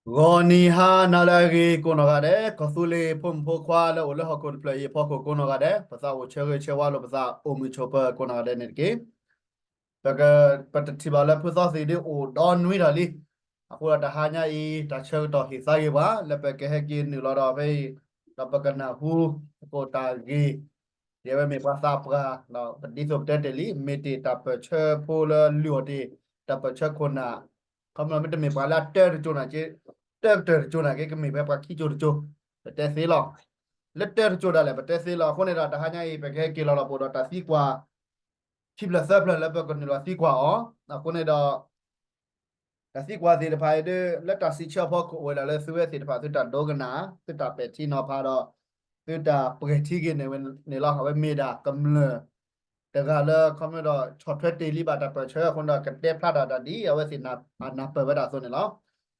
ဂီၤနံၤဟါနၤလၢအဂ့ၤကိးနီၢ်ဂၤဒဲး, ကီၢ်သူလ့ၤဖိမုၣ်ဖိခွါလၢအိၣ်လၢဟီၣ်ခိၣ်တဖျၢၣ်အံၤအဖီခိၣ်ကိးနီၢ်ဂၤဒဲး, ပသးအိၣ်ဆၢဂ့ၤဆၢဝါလိာ်ပသးအိၣ်မုာ်ဆိးပၢၤကိးနီၢ်ဂၤဒဲးန့ၣ်တက့ၢ်. ပက, ပတထံၣ်ဘၣ်လၢဖုသီသံးဒ်အိၣ်ဒီနွံထီၣ်လံ. အဃိဒီးတဟါညါအံၤ တၢ်ဆၢကတီၢ်ဟ့ၣ်သါဂ့ၤပှၤ လၢပကဟဲက့ၤနုာ်လီၤဒီးဖဲအံၤ, ဒီးပကနၢ်ဟူသကိးတၢ်ဂ့ၢ် ဒ်အဝဲမ့ၢ်ပှၤသးပှၢ်, ဒ်သိးပတဲတ့ၢ်လံ မ့ၢ်တ့ၢ်တၢ်ပၢၢ်ဆၢဖိလၢလုၢ်အီၣ်တ့ၢ် တၢ်ပၢၢ်ဆၢခိၣ်နၢ်, ခီဖျိမ့တမ့ၢ်ပှၤလၢအတၢတကၠိၤနၢ်က့, တၢတကၠိၤတကၠိၤနၢ်က့ ကမ့ၢ်ဖဲပှၤခံကၠိၤတကၠိၤ, ပတဲသ့လီၤ. လၢတၢတကၠိၤဒၣ်လဲာ် ပတဲသ့လီၤ. အဃိန့ၣ်ဒီး တဟါညါအံၤ ပကဟဲက့ၤလီၤလီၤပအိၣ်ဒီးတၢ်သံကွၢ် ခံဖျၢၣ်သၢဖျၢၣ်လၢပကနုာ်လီၤသံကွၢ်အီၤ. အဃိန့ၣ်ဒီး တၢ်သံကွၢ်သ့ၣ်တဖၣ်အံၤဒီး လၢတၢ်စံးဆၢအဖီခိၣ်အိၣ်ဝဲဒၣ်လၢသုဝဲသ့ၣ်တဖၣ် သုတၢ်ဒိကနၣ်, သုတၢ်ပဲာ်ထံနီၤဖးဒီး သုတၢ်ပှဲၤထံက့ၤန့ၣ်လီၤ. အဝဲမ့ၢ်ဒၣ်ကမျၢၢ်တဂၤလၢ ခီဖျိဒီးဆီၣ်ထွဲတ့ၢ်လံဘၣ်တၢ်ပၢၢ်ဆၢအဃိန့ၣ်ဒီး ကတဲဖျါတၢ်ဒ်အဝဲသ့ၣ်အနၢ်ပၢၢ်ဝဲဒၣ်အသိးန့ၣ်လီၤ.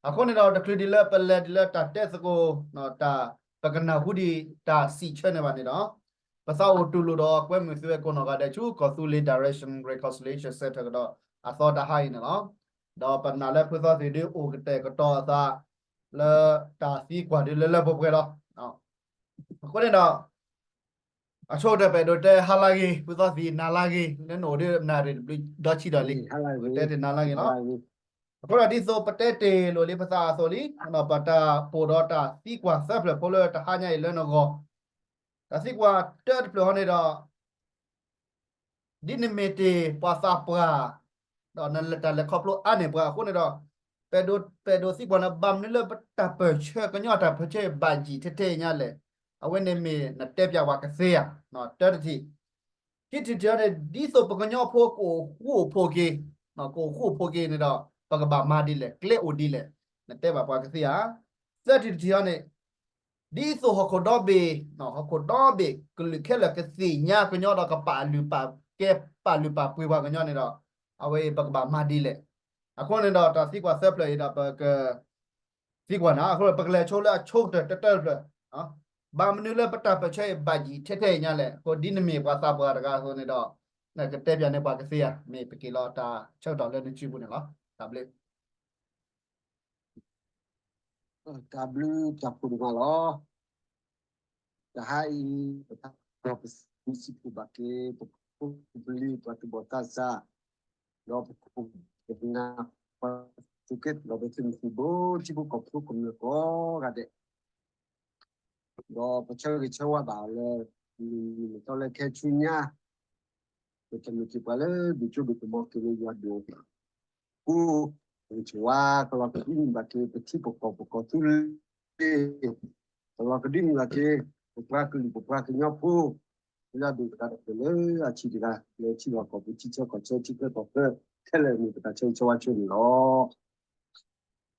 အဃိန့ၣ်ဒီး တချုးဒ်လၢပလဲၤဒ်လၢတၢ်တဲသကိး တၢ် ပကနၢ်ဟူဒံးတၢ်စံးဆၢန့ၣ်ဘၣ်န့ၣ်ဒီး ပသးအိၣ်တူၢ်လိာ်ဒီးကွဲမုာ်သုဝဲကိးနီၢ်ဂၤဒဲးဆူ ကီၢ်သူလ့ၤ Direction Reconciliation Centre ကဒီးအသီတဟါအံၤန့ၣ်လီၤ. ဒီးပနာ်လၢဖုသီသံးဒ်အိၣ်ကတဲာ်ကတီၤအသး လၢတၢ်သံကွၢ်ဒ်လၢလၢပှဲၤပှဲၤလီၤ. အဃိန့ၣ်ဒီး အဆိကတၢၢ်ပအဲၣ်ဒိးတဲဟါလၢဂ့ၤ, ဖုသီသံးနၤလၢဂ့ၤ, လၢနအိၣ်ဒ်နၣ်ရံၣ်တဘျုးဒီဆံးဒီးလံ, ပတဲတ့ၢ်နၤလၢဂ့ၤလီၤ. အဃိဒီးဒ်သိးပတဲတ့ၢ်လိာ်လံပသးအသိးလံ, ပတၢ်ပအိၣ်ဒီးတၢ်သံကွၢ်သၢဖျၢၣ်ဖိလၢတဟါညါအံၤလၢနဂီၢ်, တၢ်သံကွၢ်တၢတဖျၢၣ်ဟီန့ၣ်ဒီး ဒ်နမ့ၢ်တ့ၢ်ပှၤသးပှၢ်, ဒီးနတၢ်လဲၤခီဖျိအါန့ၢ်ပှၤအဃိန့ၣ်ဒီး, ပအဲၣ်ဒိးသံကွၢ်နၤ ဘၣ်မနုၤလၢပတၢ်ပၢၢ်ဆၢ ကညီတၢ်ပၢၢ်ဆၢဘၣ်ယံာ်ထဲထဲအံၤညါလဲၣ်. အဝဲန့ၣ်မ့ၢ်နတဲပၠးပှၤကသ့ဧါ, တၢတထံၣ်. ခံထံၣ်တထံၣ်န့ၣ် ဒ်သိးပကညီဖိကအိၣ်ဃူအိၣ်ဖိးက့ၤ, ကအိၣ်ဃူအိၣ်ဖိးက့ၤန့ၣ်ဒီး ပကဘၣ်မၤဒ်လဲၣ်, ကျဲအိၣ်ဒ်လဲၣ်, နတဲဘၣ်ပှၤကသ့ဧါ. သၢထံၣ်တထံၣ်အံၤန့ၣ် ဒ်သိးဟီၣ်ခိၣ်ဒီဘ့ၣ်, ဟီၣ်ခိၣ်ဒီဘ့ၣ် ကလုာ်ခဲလၢာ်ကသ့ၣ်ညါကညီဒီးကပာ်လုၢ်ပာ်ကဲ ပာ်လုၢ်ပာ်ပှ့ၤပှၤကညီန့ၣ်ဒီး, အဝဲအံၤပကဘၣ်မၤဒ်လဲၣ်. အဃိန့ၣ်ဒီးတၢ်သံကွၢ်သၢဖျၢၣ်အံၤဒီးပကသံကွၢ်နၤ, အဃိဒီးပကလဲၤဆိလၢအဆိကတၢၢ်တၢတဖျၢၣ်, ဘၣ်မနုၤလၢပတၢ်ပၢၢ်ဆၢအံၤဘၣ်ယံာ်ထဲထဲအံၤညါလဲၣ်. အဃိဒ်နမ့ၢ်ပှၤသးပှၢ်တဂၤအသိးန့ၣ်ဒီး, နကတဲပၠးန့ၢ်ပှၤကသ့ဧါ, မ့ၢ်ပက့ၤလီၤတၢ်ဆၢကတီၢ်လၢနစုပူၤန့ၣ်လီၤ. တၢ်ဘျုး တၢ်ဘျုးတၢ်ဖှိၣ်ဒိၣ်မးလီၤ. တဟါအံၤ ပသးပှၢ်ပစံးဘျုးစံးဖှိၣ်ဘၣ်က့ၤ ပဖိပလံၤ ပှၤသူၣ်ဘီၣ်သးစၢ်, ဒီးပခိၣ်ပနၢ် ပှၤသူၣ်က့သးပှၢ် ဒီးပသုးမုၢ်သံၣ်ဘိ ထံဖိကီၢ်ဖိကမျၢၢ်ကိးဂၤဒဲး, ဒီးပဆၢဂ့ၤဆၢဝါဘၣ်အီၤလၢ မုၢ်နံၤမုၢ်သီလၢခဲဆူညါ ပတမ့ၢ်က့ၤပှၤလၢဒိၣ်စိဒိၣ်ကမီၤက့ၤလၢယွၤဒိၣ်အဃိ, ပကဆၢဝါ ကလီၤကဒုမုၢ်ဘၣ်က့ၤပထံပကီၢ်ပကီၢ်သူလ့ၤ, ကလီၤကဒုမုၢ်ဘၣ်က့ၤ ပပှၤကလုာ်ပပှၤကညီဖိ, လၢအဒိၣ်တဂၤဒီးလၢအဆံးတ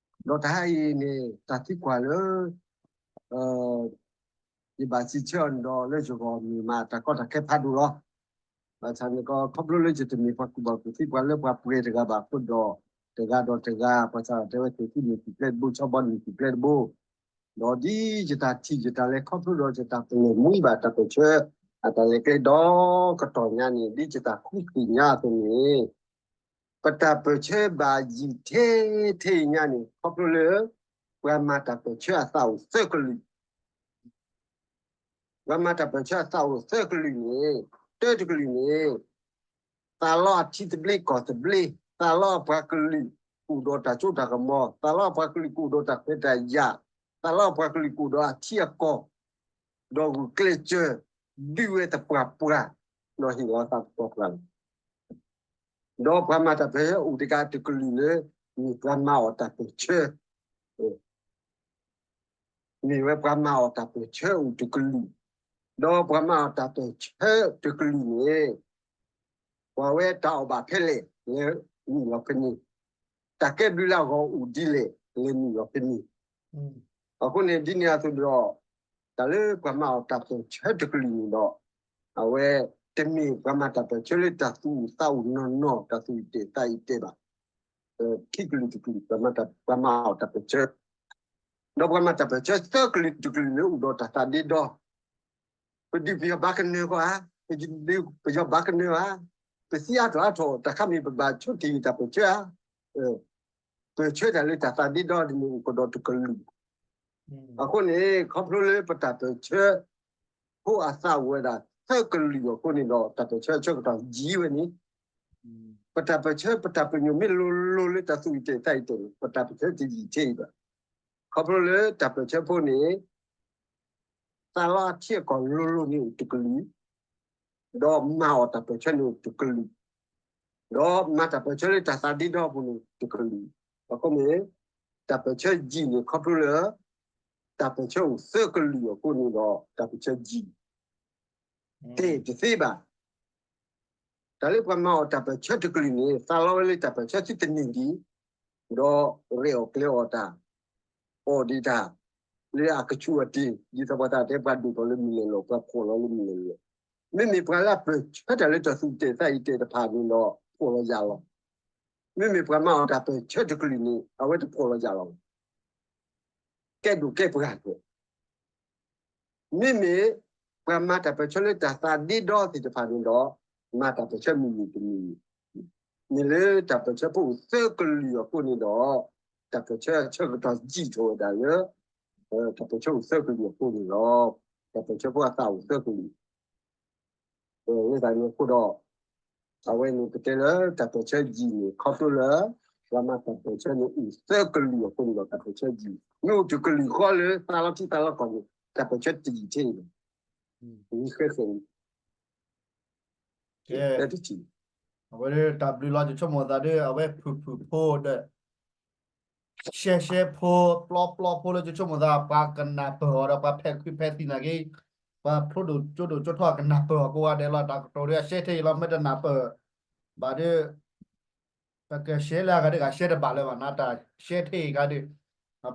ဂၤ လၢထံလီၢ်ကီၢ်ပူၤ ထံဆၢကီၢ်ဆၢ ထံချၢကီၢ်ချၢ ခဲလၢာ်န့ၣ် ပတၢ်ဆၢဂ့ၤဆၢဝါဆိန့ၣ်လီၤ. ဒီးတဟါအံၤန့ၣ် တၢ်သံကွၢ်လၢ ယဘၣ်စံးဆၢအီၤန့ၣ်ဒီး လၢယဂီၢ်မ့ၢ်မးတၢ်ကီတၢ်ခဲဖးဒိၣ်လီၤ. ဘၣ်ဆၣ်န့ၣ်ကီး ခီဖျိလၢယတမ့ၢ်ပှၤကူၣ်ဘၣ်ကူၣ်သ့ပှၤလၢပှၤပှဲၤတဂၤဘၣ်အဃိဒီး တဂၤဒီးတဂၤ ပှၤစးထီၣ်တဲဝဲ သုးမုၢ်သံၣ်ပျဲၢ်တဘိ ဆီဘီနံၣ်သံၣ်ပျဲၢ်တဘိ, ဒီးဒ်ယတၢ်ထံၣ်ယတၢ်လဲၤခီဖျိဒီးယတၢ်ပလီၢ်မူဘၣ်တၢ်ပၢၢ်ဆၢ အတၢ်လဲၤကျဲဒီကတီၢ်ညါန့ၣ် ဒ်ယတၢ်ဃုသ့ၣ်ညါအသိးန့ၣ် ပတၢ်ပၢၢ်ဆၢဘၣ်ယံာ်ထဲထဲအံၤညါန့ၣ် ခီဖျိလၢ ပှၤမၤတၢ်ပၢၢ်ဆၢအသးအိၣ်သၢကလုာ်, ပှၤမၤတၢ်ပၢၢ်ဆၢအသးအိၣ်သၢကလုာ်န့ၣ်, တၢတကလုာ်န့ၣ် သးလီအထံသဘျ့ကီၢ်သဘျ့, သးလီအပှၤကလုာ်ကအိၣ်ဒီးတၢ်စိတၢ်ကမီၤ, သးလီအပှၤကလုာ်ကအိၣ်ဒီးတၢ်ခွဲးတၢ်ယာ်, သးလီအပှၤကလုာ်ကအိၣ်ဒီးအထံအကီၢ်, ဒီးဂုာ်ကျဲးစၢး ဒုးဝဲသပှၢ်ပှၢ်, ဒီးဟ့ၣ်လီၤသးသပှၢ်ပှၢ်လီၤ. ဒီးပှၤမၤတၢ်ပၢၢ်ဆၢအိၣ်တဂၤတကလုာ်လၢ မ့ၢ်ပှၤမၤအီၣ်တၢ်ပၢၢ်ဆၢ, မ့ၢ်ဝဲပှၤမၤအီၣ်တၢ်ပၢၢ်ဆၢအိၣ်တကလုာ်, ဒီးပှၤမၤအီၣ်တၢ်ပၢၢ်ဆၢတကလုာ်န့ၣ် ပှၤဝဲတၢ်အီၣ်ဘၣ်ဖဲလဲၣ်လဲၤနုာ်လီၤဖဲန့ၣ်, တၢ်ကဲဘျုးလၢအဂီၢ်အိၣ်ဒ်လဲၣ် လဲၤနုာ်လီၤဖဲန့ၣ်. အဃိန့ၣ် ဒ်န့ၣ်အသိးဒီး တၢ်လၢပှၤမၤအီၣ်တၢ်ပၢၢ်ဆၢတကလုာ်န့ၣ်ဒီး အဝဲတမ့ၢ်ပှၤမၤတၢ်ပၢၢ်ဆၢလၢတၢ်သူၣ်အိၣ်သးအိၣ်နီၢ်နီၢ် တၢ်သူၣ်အိၣ်တဲာ်သးအိၣ်တဲာ်ဘၣ်. ခံကလုာ်တကလုာ် ပှၤမၤအီၣ်တၢ်ပၢၢ်ဆၢ ဒီးပှၤမၤတၢ်ပၢၢ်ဆၢသၢကလုာ်တကလုာ်န့ၣ် အိၣ်ဒီးတၢ်သးဒ့ဒီ, ပဒုးပယီၤဘၣ်ကနၢၤဧါ, ပယီၤဘၣ်ကနၢၤဧါ, ပသံအါထီၣ်အါထီၣ် တၢ်ခါမ့ၢ်ပဘၣ်ဆိတ့ၢ်တၢ်ပၢၢ်ဆၢဧါ, ပတၢ်ပၢၢ်ဆၢတၢ်လၢတၢ်သးဒ့ဒီန့ၣ် အိၣ်ကဒီးတကလုာ်. အဃိန့ၣ် ခီဖျိလၢပတၢ်ပၢၢ်ဆၢဖိအသးအိၣ်ဝဲဒၣ်သၢကလုာ်အဃိန့ၣ်ဒီး တၢ်ပၢၢ်ဆၢအဆၢကတီၢ်ယံာ်ဝဲန့ၣ်, ပတၢ်ပၢၢ်ဆၢ ပတၢ်ပညိၣ်မ့ၢ်လိၤလိၤလၢတၢ်သူၣ်အံၣ်တ့ၢ်သးအံၣ်တ့ၢ်န့ၣ် ပတၢ်ပၢၢ်ဆၢတယံာ်ထဲအံၤဘၣ်. ခီဖျိလၢတၢ်ပၢၢ်ဆၢဖိန့ၣ် သးလီအထံအကီၢ်လိၤလိၤန့ၣ်အိၣ်တကလုာ်, ဒီးမၤအီၣ်တၢ်ပၢၢ်ဆၢန့ၣ်အိၣ်တကလုာ်, ဒီးမၤတၢ်ပၢၢ်ဆၢလၢတၢ်သးဒ့ဒီအပူၤန့ၣ်တကလုာ်. အဃိန့ၣ် တၢ်ပၢၢ်ဆၢယံာ်န့ၣ် ခီဖျိလၢ တၢ်ပၢၢ်ဆၢအိၣ်သၢကလုာ်အဃိန့ၣ်ဒီး တၢ်ပၢၢ်ဆၢယံာ် တ့ၢ်တသ့ဘၣ်. တၢ်လၢပှၤမၤအီၣ်တၢ်ပၢၢ်ဆၢတကလုာ်န့ၣ် သးလီဝဲလၢတၢ်ပၢၢ်ဆၢသုတန့ၢ်ဒံး, ဒီးရဲၣ်အီၣ်ကျဲၤအီၣ်တၢ်, အီၣ်ဒံးတၢ်, လၢအကဆူးအတ့ၢ်, ဒ်သိးပှၤသးတဲ ပှၤဒိၣ်ထီၣ်လၢမုၢ်နဲၣ်လီၤ ပှၤဖှီၣ်လီၤလၢမုၢ်နဲၣ်လီၤ. မ့မ့ၢ်ပှၤလၢအပၢၢ်ဆၢတၢ်လၢတၢ်သူၣ်တဲာ်သးအံၤတဲာ်တဖၣ်န့ၣ်ဒီး ဖှီၣ်လီၤယာ်လီၤ. မ့မ့ၢ်ပှၤမၤအီၣ်တၢ်ပၢၢ်ဆၢတကလုာ်န့ၣ် အဝဲတဖှီၣ်လီၤယာ်လီၤ. ကဲဒိၣ်ကဲပှၢ်န့ၣ် မ့မ့ၢ်ပှၤမၤတၢ်ပၢၢ်ဆၢလၢတၢ်သးဒ့ဒီသ့ၣ်တဖၣ်န့ၣ်ဒီး မၤတၢ်ပၢၢ်ဆၢမုၢ်နံၤတမံၤ, မ့ၢ်လၢတၢ်ပၢၢ်ဆၢဖိအိၣ်သၢကလုာ်အဃိန့ၣ်ဒီး တၢ်ပၢၢ်ဆၢအဆၢကတီၢ်ယံာ်ထီၣ်ဝဲဒၣ်လၢ တၢ်ပၢၢ်ဆၢအိၣ်သၢကလုာ်အဃိန့ၣ်လီၤ. တၢ်ပၢၢ်ဆၢဖိအသးအိၣ်သၢကလုာ် လၢတၢ်န့ၣ်အဃိဒီး အဝဲန့ၣ်ပတဲလၢတၢ်ပၢၢ်ဆၢယံာ်န့ၣ် ခီဖျိလၢ ပှၤမၤတၢ်ပၢၢ်ဆၢန့ၣ်အိၣ်သၢကလုာ်အဃိန့ၣ်ဒီး တၢ်ပၢၢ်ဆၢယံာ်, မ့ၢ်အိၣ်တကလုာ်ဃီလၢသးလီထံသးလီကီၢ်န့ၣ် တၢ်ပၢၢ်ဆၢတယံာ်ထဲအံၤဘၣ်. နံၤဃဲဃဲန့ၣ် ကဲ တထံၣ် အဝဲတၢ်ဘျုးလီၤ ယဆိကမိၣ်သးဒီး အဝဲဖုၣ်ဖုၣ်ဖိဒီး ရှဲရှဲဖိ ပျီပျီဖိလၢယဆိကမိၣ်သး ပှၤကနၢ်ပၢၢ်အီၤဒီး ပှၤဖဲးခုးဖဲးသံၣ်နာ်က့ ပှၤဖျိဒိၣ်ကၠိဒိၣ်ကၠိထီၣ်ကနၢ်ပၢၢ်အီၤကိးဂၤဒဲးလီၤ. တၢ်ကတိၤဒီးအရှဲထဲအံၤလီၤ မ့ၢ်တနၢ်ပၢၢ်ဘၣ်ဒီး ပကရှဲလၢအဂၤဒီးဂၤရှဲတဘၣ်လၢၤဘၣ် နတၢ်ရှဲထဲအံၤဂၤဒီး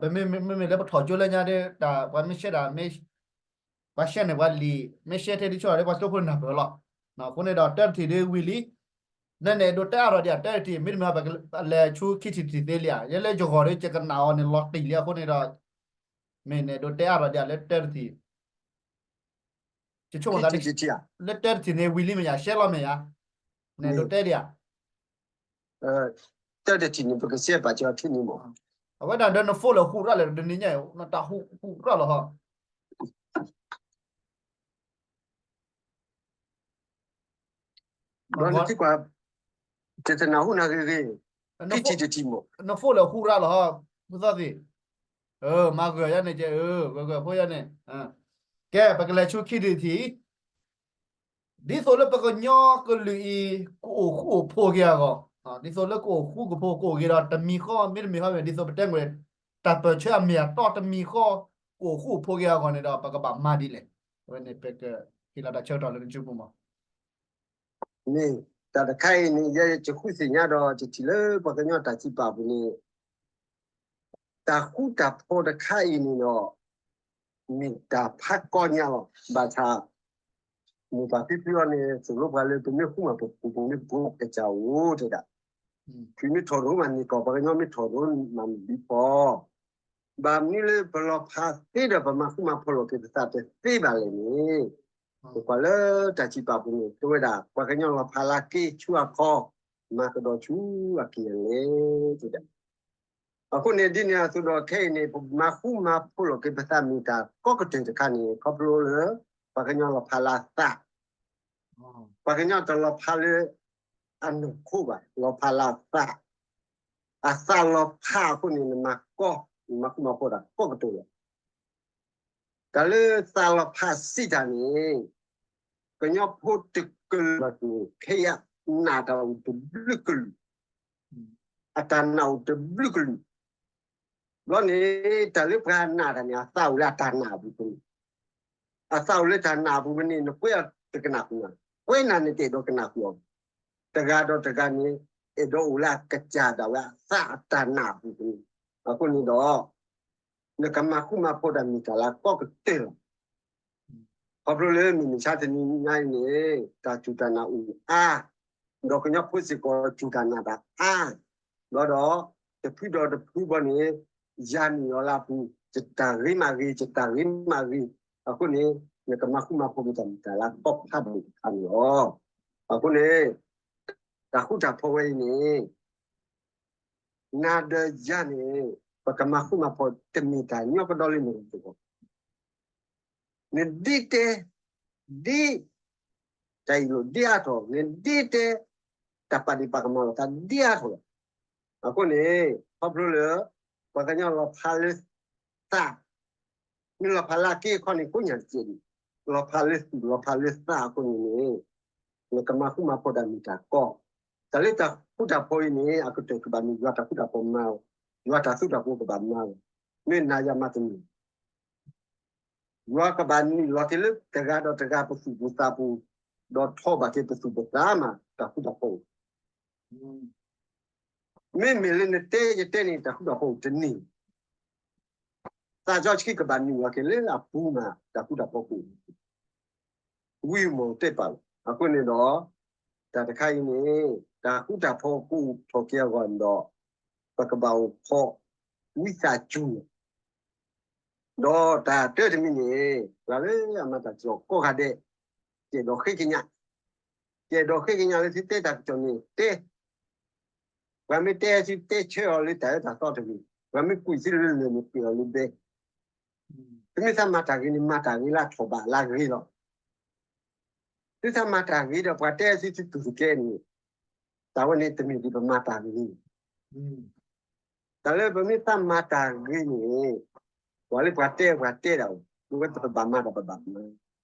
ပမ့မ့ၢ်လၢပထီၣ်ကၠိလၢညါဒီး တၢ်ပှၤမ့ၢ်ရှဲတၢ် ပှၤရှဲန့ၣ်ပှၤလံာ် မ့ၢ်ရှဲထဲဒ်ဆိဒီး ပှၤကၠိဖိနၢ်ပၢၢ်လီၤ. အဃိန့ၣ်ဒီးတၢတထံၣ်ဒ်ဝံၤလံ လၢနအဲၣ်ဒိးတဲအါထီၣ်ဒံး တၢတထံၣ် မ့တမ့ၢ် ပလဲၤဆူခံထံၣ်တထံၣ်သ့လံဧါ. ယဲလၢယဂီၢ်ဒီး ယကနၣ်အီၤန့ၣ် လီၤတံၢ်လံအဃိန့ၣ်ဒီး မ့ၢ်နအဲၣ်ဒိးတဲအါထီၣ်ဒံးလၢတၢတထံၣ် ယဆိကမိၣ်သး လၢတၢတထံၣ်န့ၣ် ဝံၤလံမ့ၢ်ယါ ရှဲလီၤမ့ၢ်ယါ နအဲၣ်ဒိးတဲဒံးဧါ. တၢတထံၣ်န့ၣ် ပကစဲးပာ်စၢၤထံၣ်န့ၣ်မး အဝဲဒၣ်ဒီးန phone လၢဟူးရၣ်လၢတနံၤညါ နတၢ်ဟူးရၣ်လီၤဟီ ဒီးနထံၣ်ကွၢ် တတနၢ်ဟူနၤဂ့ၤဂ့ၤ ထံၣ်ထံၣ်တထံၣ်မး န phone လၢဟူးရၣ်လီၤဟီ ဖိသၣ်သ့ၣ် မၤဂၢၢ်ယါန့ၣ်ကဲ ဂၢၢ်ဂၢၢ်ဖိယါန့ၣ် ကဲ ပကလဲၤဆူခံထံၣ်တထံၣ် ဒ်သိးလၢပကညီကလုာ်အံၤ ကအိၣ်ဃူအိၣ်ဖိးက့ၤအဂီၢ်, ဒ်သိးလၢကအိၣ်ဃူကဖိးကအိၣ်က့ၤဒီး တမံၤဃီ မ့တမ့ၢ်ဃီ ဒ်သိးပတဲမ့ၢ် တၢ်ပၢၢ်ဆၢအမ့ၢ်အတီတမံၤဃီ ကအိၣ်ဃူအိၣ်ဖိးက့ၤအဂီၢ်န့ၣ်ဒီး ပကဘၣ်မၤဒ်လဲၣ်. အဝဲန့ၣ် ပကဟ့ၣ်လီၤတၢ်ဆၢကတီၢ်လၢနစုပူၤမး မ့ၢ်တၢ်တခါအံၤန့ၣ် ယဲယဃုသ့ၣ်ညါဒီး ယထံၣ်လၢပှၤကညီတၢ်စံးပာ်ပူၤန့ၣ် တၢ်ဃူတၢ်ဖိးတခါအံၤန့ၣ်ဒီး မ့ၢ်တၢ်ဖးကီညါလီၤ. ဘၣ်ဆၣ် မိၢ်ပၢ်ဖံဖုအီၤန့ၣ် သိၣ်လိပှၤလၢပမ့ၢ်ဃူမၤဖိး ပမ့ၢ်ဖိးကစၢ်အိၣ်တဲဒၣ်, ဖံမ့ၢ်ထီၣ်ဒိၣ်မးန့ၣ်ကီၢ် ပှၤကညီမ့ၢ်ထီၣ်ဒိၣ်မးန့ၣ်ဒ်ဖီ ဘၣ်မနုၤလၢပလီၤဖးသ့ဒီးပမၤဃူမၤဖိးလိာ်က့ၤပသးတသ့ဘၣ်လဲၣ်န့ၣ်, ပကွၢ်လၢတၢ်စံးပာ်ပူၤန့ၣ် တဲဝဲဒၣ် ပှၤကညီလီၤဖးလၢက့ၤဆူအခီ, မၤကဒီးဆူအက့ၢ်အလဲၣ်တဲဒၣ်. အဃိန့ၣ် ဒ်န့ၣ်အသိးဒီးခဲအံၤန့ၣ် ပမၤဃူမၤဖိးလိာ်က့ၤပသးမ့ၢ်တၢ်ကီကတၢၢ်တခါန့ၣ် ခီဖျိလၢ ပှၤကညီလီၤဖးလၢအသး ပှၤကညီတလီၤဖးလၢအနီၢ်ခိဘၣ်, လီၤဖးလၢအသး, အသးလီၤဖးအဃိန့ၣ် နမၤကီ, နမၤဃူမၤဖိးတၢ်ကီကတၢၢ်လီၤ. တၢ်လၢသးလီၤဖးစံးတၢ်န့ၣ် ကညီဖိတကလုာ်ဘၣ်န့ၣ် ခဲအံၤနာ်တၢ်အိၣ်တဘျုးကလုာ်, အတၢ်နာ်အိၣ်တဘျုးကလုာ် ဘျီန့ၣ် တၢ်လၢပှၤနာ်တၢ်န့ၣ် အသးအိၣ်လၢအတၢ်နာ်အပူၤန့ၣ်, အသးအိၣ်လၢတၢ်နာ်အပူၤန့ၣ် နကွဲအီၤတကနၣ်ဃုာ်, ကွဲနၤန့ၣ်တအဲၣ်ဒိးကနၣ်ဃုာ်အီၤ, တဂၤဒီးတဂၤန့ၣ် အဲၣ်ဒိးအိၣ်လၢအကစၢ်ဒၣ်ဝဲအသးအတၢ်နာ်အပူၤန့ၣ်, အဃိန့ၣ်ဒီး နကမၤဃူမၤဖိးတၢ်မ့ၢ်တၢ်လၢအကီကတၢၢ်လီၤ. ခီဖျိလၢမုၢ်မဆါတနံၤညါအံၤန့ၣ် တၢ်စူၢ်တၢ်နာ်အိၣ်အါ, ဒီးကညီဖိစ့ၢ်ကီးစူၢ်တၢ်နာ်ဘၣ်အါ, ဘျီဒီး တဖုဒီးတဖုဘီန့ၣ် ယၤနုာ်အီၤလၢအပူၤ, ယတၢ်ဂ့ၤမးဂ့ၤ, ယတၢ်ဂ့ၤမးဂ့ၤ, အဃိန့ၣ် နကမၤဃူမၤဖိးမ့ၢ်တၢ်မ့ၢ်တၢ်လၢအကီဖးဒိၣ်တခါန့ၣ်လီၤ. အဃိန့ၣ် တၢ်ဃူတၢ်ဖိးဝဲအံၤန့ၣ် နၤဒီးယၤန့ၣ် ပကမၤဃူမၤဖိးတမ့ၢ်တၢ်ညီကဒီးလၢနဂီၢ်တဂီၢ်, နဒ်တဲ, ဒ်, တၢ်အံၤလိာ်ဒ်အါထီၣ်, နဒ်တဲ, တၢ်ပာ်ဒံးပာ်ကမၣ်လိာ်သးဒ်အါထီၣ်လီၤ. အဃိန့ၣ် ခီဖျိလၢ ပှၤကညီလီၤဖးလၢသး, မ့ၢ်လီၤဖးလၢအက့အခီန့ၣ် ကိးညါတကဲးဒံး, လီၤဖးလၢသူၣ်လီၤဖးလၢသးအဃိန့ၣ်န့ၣ် နကမၤဃူမၤဖိးတၢ်မ့ၢ်တၢ်ကီ, တၢ်လၢတၢ်ဃူတၢ်ဖိးအံၤန့ၣ် အကတၢၢ်ကဘၣ်မ့ၢ်ယွၤတၢ်ဃူတၢ်ဖိးမၤအီၤ, ယွၤတၢ်ဃူတၢ်ဖိးကဘၣ်မၤအီၤ, မ့ၢ်နၤယၤမၤတန့ၢ် ယွၤကဘၣ်နုာ်လီၤက့ၤလၢတဂၤဒီးတဂၤပသူၣ်ပသးပူၤ, ဒီးထီၣ်ဘၣ်က့ၤပသူၣ်ပသးမၤတၢ်ဃူတၢ်ဖိး, မ့မ့ၢ်လၢနတဲယတဲန့ၣ် တၢ်ဃူတၢ်ဖိးတန့ၢ်, သးစီဆှံကဘၣ်နုာ်လီၤက့ၤလၢအပူၤမၤတၢ်ဃူတၢ်ဖိးပူၤ ဝံမီၢ်တ့ၢ်ပာ်လီၤ. အဃိန့ၣ်ဒီး တၢ်တခါအံၤန့ၣ် တၢ်ဃူတၢ်ဖိးကအိၣ်ထီၣ်က့ၤအဂီၢ်ဒီး ပကဘၣ်အိၣ်ဖှီၣ်ဝံသးစူၤ, ဒီးတၢ်တၢတမံၤန့ၣ် ပှၤလၢအမၤတၢ်ကစီၣ်ကိးဂၤဒဲး ကဲဒီးဃ့ကညး, ကဲဒီးဃ့ကညးလၢသုတဲတၢ်ကစီၣ်န့ၣ်တဲ, ပှၤမ့ၢ်တဲသုတဲဆၢအီၤလၢတၢ်အၢတၢ်သီတဂ့ၤ, ပှၤမ့ၢ်ကွံာ်သုလၢလၢၢ်န့ၣ်ကွံာ်အီၤလၢဘဲ သုမ့ၢ်သးမၤတၢ်ဂ့ၤန့ၣ် မၤတၢ်ဂ့ၤလၢအထီၣ်ဘးလၢအဂ့ၤလီၤ. သုသးမၤတၢ်ဂ့ၤဒီးပှၤတဲသုသုတူၢ်တကဲန့ၣ်, တၢ်ဝဲန့ၣ်တမ့ၢ်ဒ်ပမၤတၢ်ဂ့ၤ, တၢ်လၢပမ့ၢ်သးမၤတၢ်ဂ့ၤန့ၣ်, ပှၤလၢပှၤတဲပှၤတဲဒၣ်အိၣ်, ပဝဲပဘၣ်မၤဒီးပဘၣ်မၤ,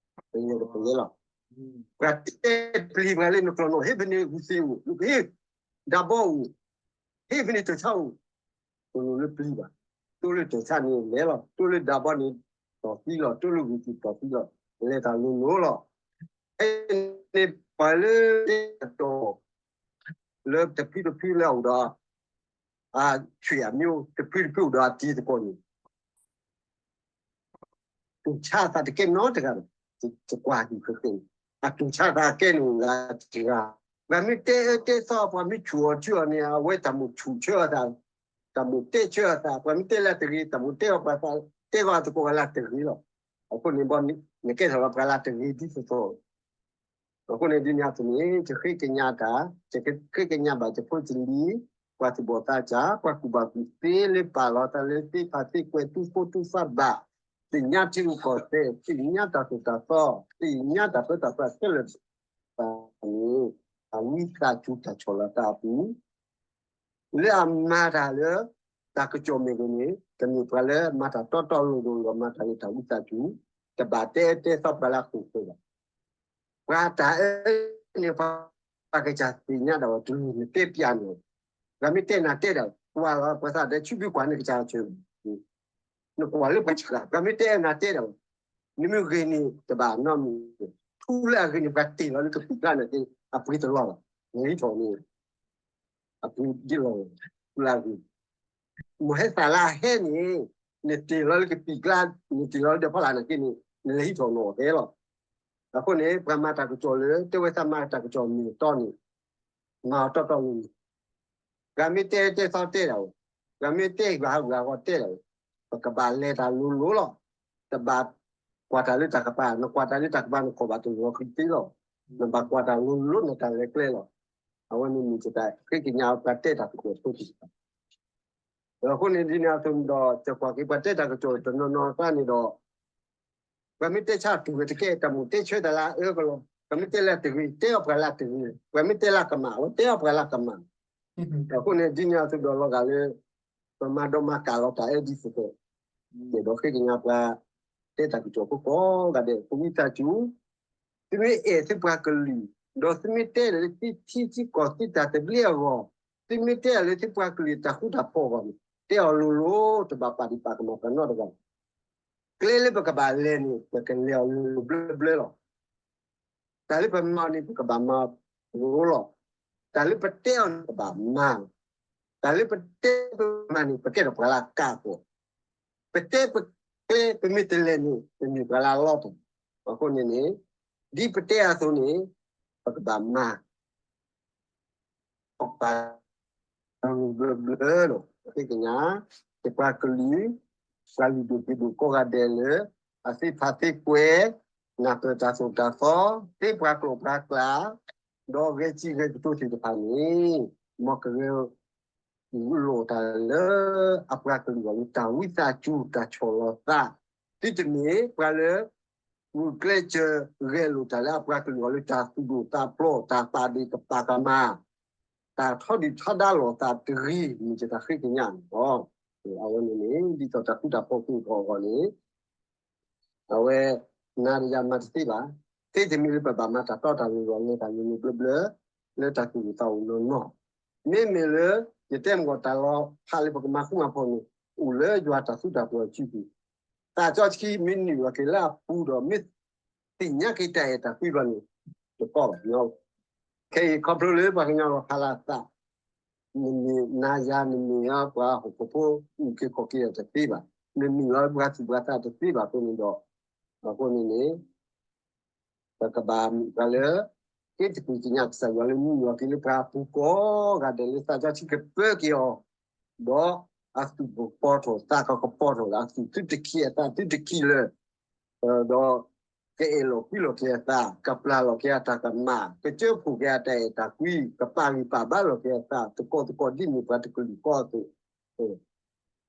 ပယဲပယဲလီၤ. ပှၤတဲပျံၤပှၤလၢနကျီၢ်နီၣ် ဟ့ၣ်ဖဲန့ၣ်ဂုၢ်သ့ၣ်အိၣ်, ဟ့ၣ်ဒၢဘီအိၣ်, ဟ့ၣ်ဖဲန့ၣ်တၢ်ဆါအိၣ်, တလိၣ်လၢပျံၤဘၣ်, တိၢ်လၢတၢ်ဆါန့ၣ်လဲၤလီၤ, တိၢ်လၢဒၢဘီန့ၣ် တီၢ်သံလီၤ, တိၢ်လၢဂုၢ်သ့ၣ်တီၢ်သံလီၤ, လဲၤတၢ်လိၤလိၤလီၤ. ဖဲန့ၣ်ပှၤလၢတဲတၢ်ကစီၣ် လၢတဖုတဖုလၢအအိၣ်ဒီး အဆွေအမျိုး တဖုတဖုအိၣ်ဒီးအတံၤသကိးန့ၣ် တူၢ်ဆါအသးတကဲနီတဂၤဘၣ်, တကွၢ်ဟံၣ်ဃဲဃဲန့ၣ် အတူၢ်ဆါသးကဲန့ၣ်လၢတဂၤ, ပှၤမ့ၢ်တဲအၢတဲသီ ပှၤမ့ၢ်ဆူၣ်အီၤဆူၣ်အီၤန့ၣ် အဝဲတၢ်မိၣ်ဆူၣ်ဆၢအသး, တၢ်မိၣ်တဲဆၢအသး, ပှၤမ့ၢ်တဲလၢတဂ့ၤ တၢ်မိၣ်တဲအီၤပှၤသး, တဲအီၤသကိးဝဲလၢတဂ့ၤလီၤ. အဃိန့ၣ်ဘီ နကဲထီၣ်လီၤပှၤလၢတဂ့ၤဒ်သိးသိး အဃိန့ၣ်ဒ်န့ၣ်အသိးန့ၣ် ယဃ့ကညးတၢ်, ယဃ့ကညးဘၣ်ယဖိယလံၤ, ပှၤသူၣ်ဘီၣ်သးစၢ်, ပှၤကူၣ်ဘၣ်ကူၣ်သ့လၢပာ်လီၤသးလၢသ့ၣ်ဖးသ့ၣ်ကွဲ သူၣ်ဃိသူၣ်သးဘၣ်, သ့ၣ်ညါထံရူၢ်ကီၢ်သဲး, သ့ၣ်ညါတၢ်သိၣ်တၢ်သီ, သ့ၣ်ညါတၢ်ပၢတၢ်ပြးခဲလၢာ်ဘၣ်န့ၣ်, အဝံသးစူၤတၢ်ဆီၣ်လီၤသးအပူၤ လၢအမၤတၢ်လၢ တၢ်ကစီၣ်မ့ၢ်ဂ့ၤန့ၣ် တမ့ၢ်ပှၤလၢမၤတၢ်တီတီလိၤလိၤဒီး မၤတၢ်လၢတၢ်ဝံသးစူၤ, တဘၣ်တဲအၢတဲသီပှၤလၢအဃိာ်ဃိာ်ဘၣ်. ပှၤတၢ်အၢန့ၣ် ပှၤကစၢ်သ့ၣ်ညါဒၣ်ဝဲ တလိၣ်နတဲပျးန့ၣ်, ပှၤမ့ၢ်တဲနၤတဲဒၣ်ဝဲ ကွၢ်လီၤပှၤသးဒီး ဆူဘုကွၢ်န့ၣ်ကစၢ်အီၤဆၢ, နကွၢ်လၢပှၤဆှၢ, ပှၤမ့ၢ်တဲနၤတဲဒၣ်ဝဲ, နမ့ၢ်ဂ့ၤန့ၣ် တဘၣ်နီတမံၤ, ထူလၢအဂ့ၤန့ၣ် ပှၤတ့ၢ်လီၤလၢကပံာ်ကျါန့ၣ် အပှ့ၤတလီၤဘၣ်, နဟံးထီၣ်န့ၣ် အပှ့ၤဒ်လီၤ, ထူလၢအဂ့ၤ, မ့ၢ်ဟဲသၣ်လၢအဟဲန့ၣ် နတ့ၢ်လီၤလၢကပံာ်ကျါ, နတ့ၢ်လီၤလၢဒၢးဖီလာ်န့ၣ်က့န့ၣ် နလဲၤဟံးထီၣ်နီၣ်ဟဲလီၤ. အဃိန့ၣ် ပှၤမၤတၢ်ကစီၣ်လၢ တဲဝဲသးမၤတၢ်ကစီၣ်မ့ၢ်အတီန့ၣ် မၤအီၤတီတီလိၤလိၤ, ပှၤမ့ၢ်တဲတဲသီတဲဒၣ်ဝဲ, ပှၤမ့ၢ်တဲဂၤဟးဂၤဂီၤတဲဒၣ်ဝဲ, ပကဘၣ်လဲၤတၢ်လိၤလိၤလီၤ. တဘၣ်ကွၢ်တၢ်လၢတၢ်ကပၤ, နကွၢ်တၢ်လၢတၢ်ကပၤ နခီၣ်ဘၣ်တလီၤဃံသ့လီၤ. နဘၣ်ကွၢ်တၢ်လိၤလိၤ နတၢ်လဲၤကျဲလီၤ. အဝဲန့ၣ်မ့ၢ်တၢ်ဃ့ကညးပှၤတဲတၢ်ကစီၣ်ဖိတခါ အဃိန့ၣ်ဒ်န့ၣ်အသိးဒီး ကကွၢ်က့ၤပှၤတဲတၢ်ကစီၣ်တနီၤနီၤအကျါန့ၣ်ဒီး ပှၤမ့ၢ်တဲဆၣ်တူၢ်ဝဲတကဲ တၢ်မိၣ်တဲဆၢတၢ်လၢအအၢကလီၤ, ပှၤမ့ၢ်တဲလၢတဂ့ၤ တဲအီၣ်ပှၤလၢတဂ့ၤ, ပှၤမ့ၢ်တဲလၢကမၣ် အဝဲတဲအီၣ်ပှၤလၢကမၣ်. အဃိန့ၣ်ဒ်န့ၣ်အသိးဒီးလီၤဂာ်လၢ ပမၤဒီးမၤကၣ်လီၤတၢ်အဲၣ်ဒ်သိးသိး, ယအဲၣ်ဒိးဃ့ကညးပှၤ တဲတၢ်ကစီၣ်ဖိကိးဂၤဒဲး ပဝံသးစူၤ သုမ့ၢ်အဲၣ်သုပှၤကလုာ်, ဒီးသုမ့ၢ်တဲလၢသုထံသုကီၢ်သုတၢ်သဘျ့အဂီၢ်, သုမ့ၢ်တဲလၢသုပှၤကလုာ်တၢ်ဃူတၢ်ဖိးအဂီၢ်န့ၣ် တဲအီၤလိၤလိၤ တဘၣ်ပာ်ဒံးပာ်ကမၣ်ပှၤနီတဂၤ. ကျဲလၢပကဘၣ်လဲၤန့ၣ် ပကလဲၤအီၤလိၤလိၤဘျၢဘျၢလီၤ. တၢ်လၢပမၤအီၤန့ၣ် ပကဘၣ်မၤအီၤလိၤလိၤလီၤ. တၢ်လၢပတဲအီၤန့ၣ် ပဘၣ်မၤ, တၢ်လၢပတဲပမၤန့ၣ် ပကဲထီၣ်ပှၤလၢအကါအသိး, ပတဲပကျဲပမ့ၢ်တလဲၤန့ၣ် ပမ့ၢ်ပှၤလၢအလီတၢ်. အဃိန့ၣ်န့ၣ် ဒ်ပတဲအသိးန့ၣ် ပကဘၣ်မၤ ပာ်လိၤဘျၢဘျၢလီၤ. ဃ့ကညး ယပှၤကလုာ် ပှၤလုၢ်ဒိၣ်ပှ့ၤဒိၣ်ကိးဂၤဒဲးလၢ အသ့ဖးသ့ကွဲ နၢ်ပၢၢ်တၢ်သိၣ်တၢ်သီ သ့ပှၤကျိာ်ပှၤကျဲ ဒီးဂဲၤစံးဂဲၤကတိၤသ့ၣ်တဖၣ်န့ၣ် မ်ကဂဲၤ ဂုာ်လိာ်တၢ်လၢအပှၤကလုာ်အဂီၢ်လၢတၢ်ဝံသးစူၤ တၢ်ဆီၣ်လီၤသး, သုတမ့ၢ်ပှၤလၢ ဂုာ်ကျဲးစၢး ဂဲၤလိာ်တၢ်လၢအပှၤကလုာ်အဂီၢ်လၢတၢ်သူၣ်ဒိၣ်သးဖျိး တၢ်ပာ်ဒ့ၣ်ကပာ်ကမၣ် တၢ်ထီဒုၣ်ထီဒါလိာ်သးတဂ့ၤ မ့ၢ်တၢ်ဃ့ကညးန့ၣ်လီၤ. အဝဲန့ၣ်န့ၣ် ဒ်သိးတၢ်ဃူတၢ်ဖိးကအိၣ်ထီၣ်အဂီၢ်န့ၣ် အဝဲ နၤဒီးယၤမၤတသ့ဘၣ်. သ့တမံၤလၢပဘၣ်မၤတၢ်တီတၢ်လိၤအဂီၢ် လဲၤတၢ်လိၤလိၤဘျၢဘျၢ လၢတၢ်သူၣ်အိၣ်သးအိၣ်နီၢ်နီၢ်, မ့မ့ၢ်လၢ ယတဲမ့ၢ်ကီးတၢ်လီၤဖးလၢပကမၤဃူမၤဖိးန့ၣ် အိၣ်လၢယွၤတၢ်သူတၢ်ပှီၤစုပူၤ, သးစီဆှံမ့ၢ်နုာ်လီၤက့ၤလၢအပူၤဒီး မ့ၢ်သ့ၣ်ညါက့ၤတၢ်အဲၣ်တၢ်ကွံဘၣ်န့ၣ် တကီဘၣ်. ခဲအံၤခီဖျိလၢပှၤကညီလီၤဖးလၢအသး နမ့ၢ်နၤယၤ နမ့ၢ်ပှၤဟီၣ်ခိၣ်ဖိ အုၣ်က့ၤခီၣ်က့ၤတသ့ဘၣ်, နမ့ၢ်လီၤပှၤသူၣ်ပှၤသးတသ့ဘၣ်အဃိန့ၣ်ဒီး, အဃိန့ၣ်န့ၣ် ပကဘၣ်မ့ၢ်ပှၤလၢ က့တပူၤကညးကစၢ်ယွၤလၢမုၢ်လီၤက့ၤလၢပှၤအပူၤကိးဂၤဒဲး လၢသးစီဆှံကပၢက့ၤအီၤ, ဒီးအသူၣ်ကပီၤထီၣ် သးကကပီၤထီၣ် အသူၣ်သုတခံးအသးသုတခံးလၢာ် ဒီးကအဲၣ်လီၤကွံလီၤက့ၤအသး ကပျၢ်လီၤက့ၤအတၢ်ကမၣ် ကစၢဖှိၣ်က့ၤအတၢ်အဲၣ်တၢ်ကွံ ကပာ်ဂံၢ်ပာ်ဘါလီၤက့ၤအသး သကိးသကိးဒ်န့ၣ်ပှၤတကလုာ်ဃီအသိး,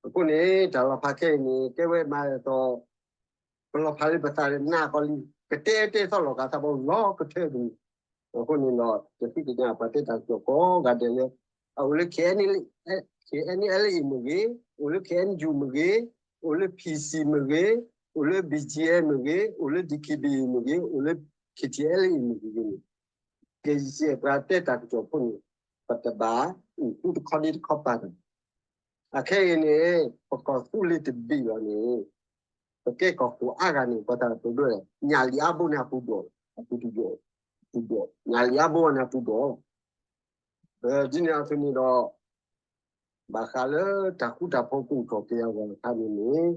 အဃိန့ၣ် တၢ်လီၤဖးခဲအံၤန့ၣ် ကဲဝဲမးအသိး ပလီၤဖးလၢပသးနးကီလံ, ကတဲတဲသီၣ်လီၤကးသးဘီလီၤကထၢတမံၤ, အဃိန့ၣ်ဒီး ယသ့ၣ်ညါပှၤတဲတၢ်ကစီၣ်ကိးဂၤဒဲးလၢ အအိၣ်လၢ KNLA မ့ၢ်ဂ့ၤ, အိၣ်လၢ KNU မ့ၢ်ဂ့ၤ, အိၣ်လၢ PC မ့ၢ်ဂ့ၤ, အိၣ်လၢ BGF မ့ၢ်ဂ့ၤ, အိၣ်လၢ DKBA မ့ၢ်ဂ့ၤ, အိၣ်လၢ KTLA မ့ၢ်ဂ့ၤန့ၣ် ကယဲၢ်ပှၤတဲတၢ်ကစီၣ်ဖိန့ၣ် ပတဘၣ်အုၣ်ဃူတခီဒ့တခီပၤတၢ်, အခဲအံၤန့ၣ် ပကီၢ်သူလ့ၤတဘ့ၣ်လီၤန့ၣ် ပကဲကီၢ်ခိၣ်အါဂၤန့ၣ် ပှၤတၢ်ပဒိၣ် ညၣ်လံာ်အါဘိန့ၣ်အပူၤဒိၣ်, အပူၤဒိၣ်, ညၣ်လံာ်အါဘိန့ၣ်အပူၤဒိၣ်, ဒ်န့ၣ်အသိးန့ၣ်ဒီး ဘၣ်ဃးလၢတၢ်ဃူတၢ်ဖိးကအိၣ်ထီၣ်က့ၤအဂီၢ်အခါန့ၣ်န့ၣ်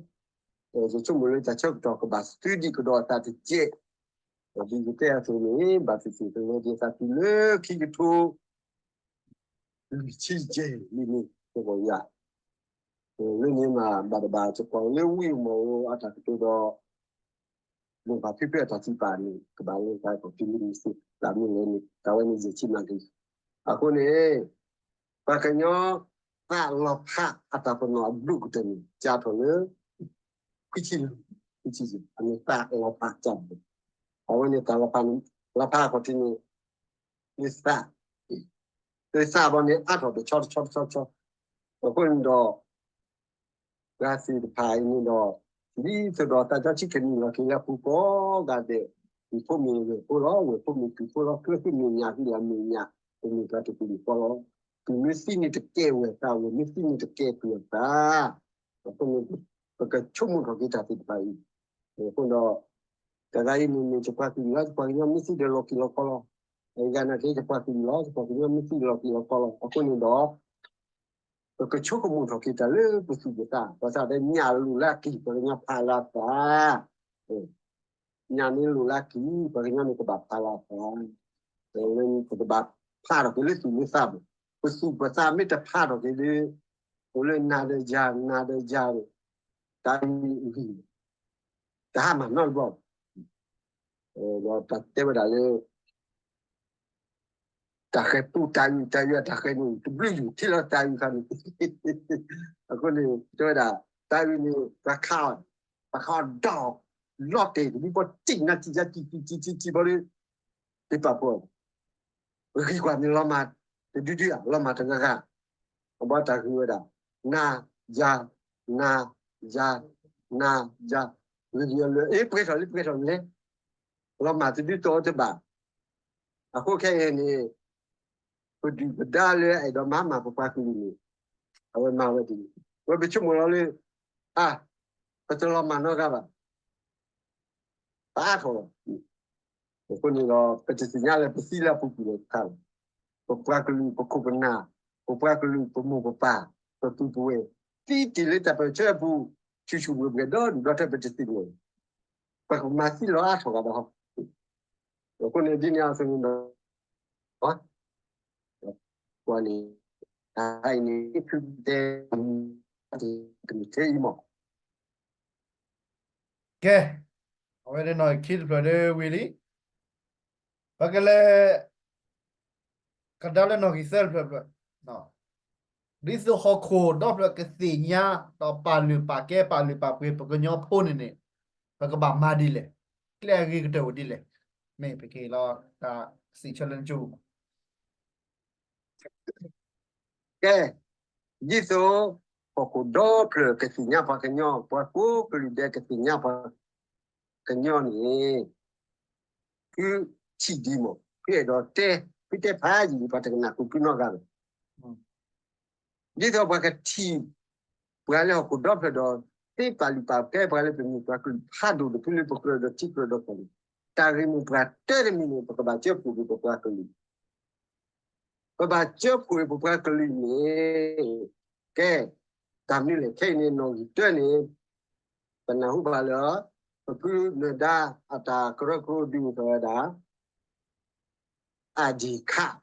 ယဆိကမိၣ်လၢတၢ်ဆၢကတီၢ်ကဘၣ်သုဒံးကဒီးအသးတကဲး, ဒ်ယတဲအသိးန့ၣ် ဘၣ်သ့ၣ်သ့ၣ်ကလဲၤက့ၤသးတုၤလၢခံကထိ လွံၢ်ဆံယဲၢ်လံန့ၣ် တဂီၤယၤ, လၢန့ၣ်မးဘၣ်တဘၣ် ယကွၢ်လၢဝံအမီၢ်အတၢ်ကတိၤဒီး မိၢ်ပၢ်ဖံဖုအတၢ်စံးပာ်န့ၣ် ကဘၣ်လၢတၢ်ကီၢ်တုၤလၢန့ၣ်စ့ၢ် တၢ်မ့ၢ်လဲၣ်န့ၣ် တၢ်ဝဲန့ၣ်ယဲၢ်ဆံမးက့ၤ, အဃိန့ၣ် ပှၤကညီသးလီၤဖးအတၢ်ပနီၣ်အဒိၣ်ကတၢၢ်န့ၣ် ကၢ်ထီၣ်လၢ ခွံဆံ, ခွံဆံယဲၢ် အမ့ၢ်သးလီၤဖးကၢ်န့ၣ်, အဝဲန့ၣ်တၢ်လီၤဖးန့ၣ် လီၤဖးအခီၣ်ထံးန့ၣ် လၢသး, လၢသးဘီန့ၣ်အါထီၣ်တဆီတဆီတဆီတဆီ, အဃိန့ၣ်ဒီး ပှၤသ့ၣ်တဖၣ်အံၤန့ၣ်ဒီး ဒ်သိးဒီးသးစီဆှံကနုာ်လီၤက့ၤလၢပှၤကိးဂၤဒဲး, ဝ့ၢ်ဖိမ့ၢ်ဝ့ၢ်ဖိလီၤ, ဝ့ၢ်ဖိမ့ၢ်ကုၢ်ဖိလီၤ, ကျဲသ့ၣ်မ့ၢ်ညၣ်သ့ၣ်လီၤ, မ့ၢ်ညၣ်, ပမ့ၢ်ပှၤတကလုာ်ဃီလီၤ, ကုၢ်မ့ၢ်သံန့ၣ်တကဲဝဲသး, ဝ့ၢ်မ့ၢ်သံန့ၣ်တကဲကုၢ်အသး, အဃိန့ၣ် ပကဆိကမိၣ်ထီၣ်က့ၤတၢ်သ့ၣ်တဖၣ်အံၤ, အဃိဒီး တဂၤအံၤန့ၣ်မ့ၢ်ယပှၤကလုာ်လီၤ, ယပှၤကညီမ့ၢ်သံဒီးလီၤက့ၤလီၤကီလီၤ, အဂၤနာ်က့ယပှၤကလုာ်လီၤ, ယပှၤကညီမ့ၢ်သံဒီးလီၤက့ၤလီၤကီလီၤ, အဃိန့ၣ်ဒီး ပကဆိကမိၣ်ထီၣ်က့ၤတၢ်လၢပသူၣ်ပသး, ပသးဒီးညၣ်လိၣ်လၢအကံၢ် ပှၤကညီဖးလၢအသး, ညၣ်န့ၣ်လိၣ်လၢအကံၢ် ပှၤကညီန့ၣ်ကဘၣ်ဖးလၢအသး, ပကဘၣ်ဖးထီၣ်က့ၤလၢသူၣ်လၢသးဘၣ်, ပသူၣ်ပသးမ့ၢ်တဖးထီၣ်က့ၤဒီး အိၣ်လၢနၤဒီးယၤ နၤဒီးယၤန့ၣ် တၢ်အံၤ တဟါမၢ်နီတဘျီဘၣ်, ဒီးတၢ်တဲဝဲဒၣ်လၢ တၢ်ဃဲၤပူၤတၢ်အုၣ် တၢ်အုၣ်အတၢ်ဃဲၤန့ၣ် တဘျုးယုၢ်ထံလီၤတၢ်အုၣ်ခါန့ၣ်, အဃိန့ၣ် တဲဝဲဒၣ် တၢ်အုၣ်န့ၣ် ပှၤခးအီၤ, ပှၤခးအီၤဒီး လီၤတဲာ်တဘျုးပီၢ်တံၢ်နါတံၢ်ယါတံၢ်တံၢ်တံၢ်တံၢ်တံၢ်ဘီဒီး ပပာ်ဖှိၣ် ပဂံၢ်ကွၢ်န့ၣ်လီၤမၢ်တဒုဒုဧါ လီၤမၢ်တဂၤဂၤ, အဘီတၢ်ဂ့ၢ်ဝဲဒၣ် နၤ ယၤ နၤ ယၤ နၤ ယၤ, ဂ့ၢ်လၢ အ့ ပှဲၤထီၣ်လံ ပှဲၤထီၣ်လံ, လီၤမၢ်တဒုတီတဘၣ်, အဃိခဲအံၤန့ၣ် ပဒုၣ်ပဒါလၢအအဲၣ်ဒိးမၤမၢ်ပပှၤကလုာ်န့ၣ် အဝဲမၤဝဲဒ်န့ၣ်, ဝဲပဆိကမိၣ်လီၤလၢ အါ ပတလီၤမၢ်နီတဂၤဘၣ်, ပအါထီၣ်လီၤ. အဃိန့ၣ်ဒီး ပတသ့ၣ်ညါလၢပသံလၢအပူၤကွံာ်လီၤတခါလီၤ. ပပှၤကလုာ်ပခိၣ်ပနၢ်, ပပှၤကလုာ်ပမိၢ်ပပၢ်, ပပုၢ်ပဝဲၢ်, သံတ့ၢ်လၢတၢ်ပၢၢ်ဆၢအပူၤ, ဆူၣ်ဆူၣ်ဘှဲၣ်ဘှဲၣ်ဒီဒူၣ်ဒီထၢ ပတသ့ၣ်ညါ, ပကမၤသံလီၤအါထီၣ်ဂၤဒီး အဃိန့ၣ်ဒ်န့ၣ်အသိးန့ၣ်ဒီး ပှၤန့ၣ် တၢ်အံၤန့ၣ် ဖုတဲ တမ့ၢ်ထဲအံၤမး ကဲ, အဝဲန့ၣ်နီၢ်ခံတဖျၢၣ်ဒၣ်ဝံၤလံ, ပကလဲၤ ကဒါလၢနီၢ်ဂံၢ်သၢတဖျၢၣ်ဖျၢၣ်, ဒ်သိးဟီၣ်ခိၣ်ဒီဖျၢၣ်ကသ့ၣ်ညါ ဒီးပာ်လုၢ်ပာ်ကဲ ပာ်လုၢ်ပာ်ပှ့ၤ ပကညီဖိန့ၣ်န့ၣ် ပကဘၣ်မၤဒ်လဲၣ်, ကျဲအဂ့ၤကတၢၢ်ဝဲဒ်လဲၣ်, မ့ၢ်ပက့ၤလီၤတၢ်စံးဆၢလၢနကၠိပူၤမး. ကဲ, ဒ်သိး ဟီၣ်ခိၣ်ဒီဖျၢၣ်ကသ့ၣ်ညါပှၤကညီ, ပှၤကိးကလုာ်ဒဲးကသ့ၣ်ညါပှၤကညီန့ၣ် သုထံၣ်ဒ်မး, သုအဲၣ်ဒိးတဲ, သုတဲဖးယံာ် ပှၤတကနၣ်ဃုာ်သုနီတဂၤဘၣ်. ဒ်သိးပှၤကထံၣ်ပှၤလၢဟီၣ်ခိၣ်ဒီဖျၢၣ်ဒီး သ့ပာ်လုၢ်ပာ်ကဲပှၤလၢပမ့ၢ်ပှၤကလုာ်ဖးဒိၣ်တဖုလၢပကြၢးဒီးထံကြၢးဒီးကီၢ်န့ၣ်, တၢ်ဂ့ၢ်မိၢ်ပှၢ်တၢတမံၤန့ၣ် ပကဘၣ်စၢဖှိၣ်က့ၤပပှၤကလုာ် ပဘၣ်စၢဖှိၣ်ပပှၤကလုာ်န့ၣ်, ကဲ, တၢ်မနုၤလဲၣ် ခဲအံၤန့ၣ် နီၣ်ဂံၢ်တၢန့ၣ် ပနၢ်ဟူဘၣ်လၢ ပကုၢ်နၢၤဒါအတၢ်ကရၢကရိဒုးအိၣ်ထီၣ်ဝဲဒၣ် အဒံၣ်ခး,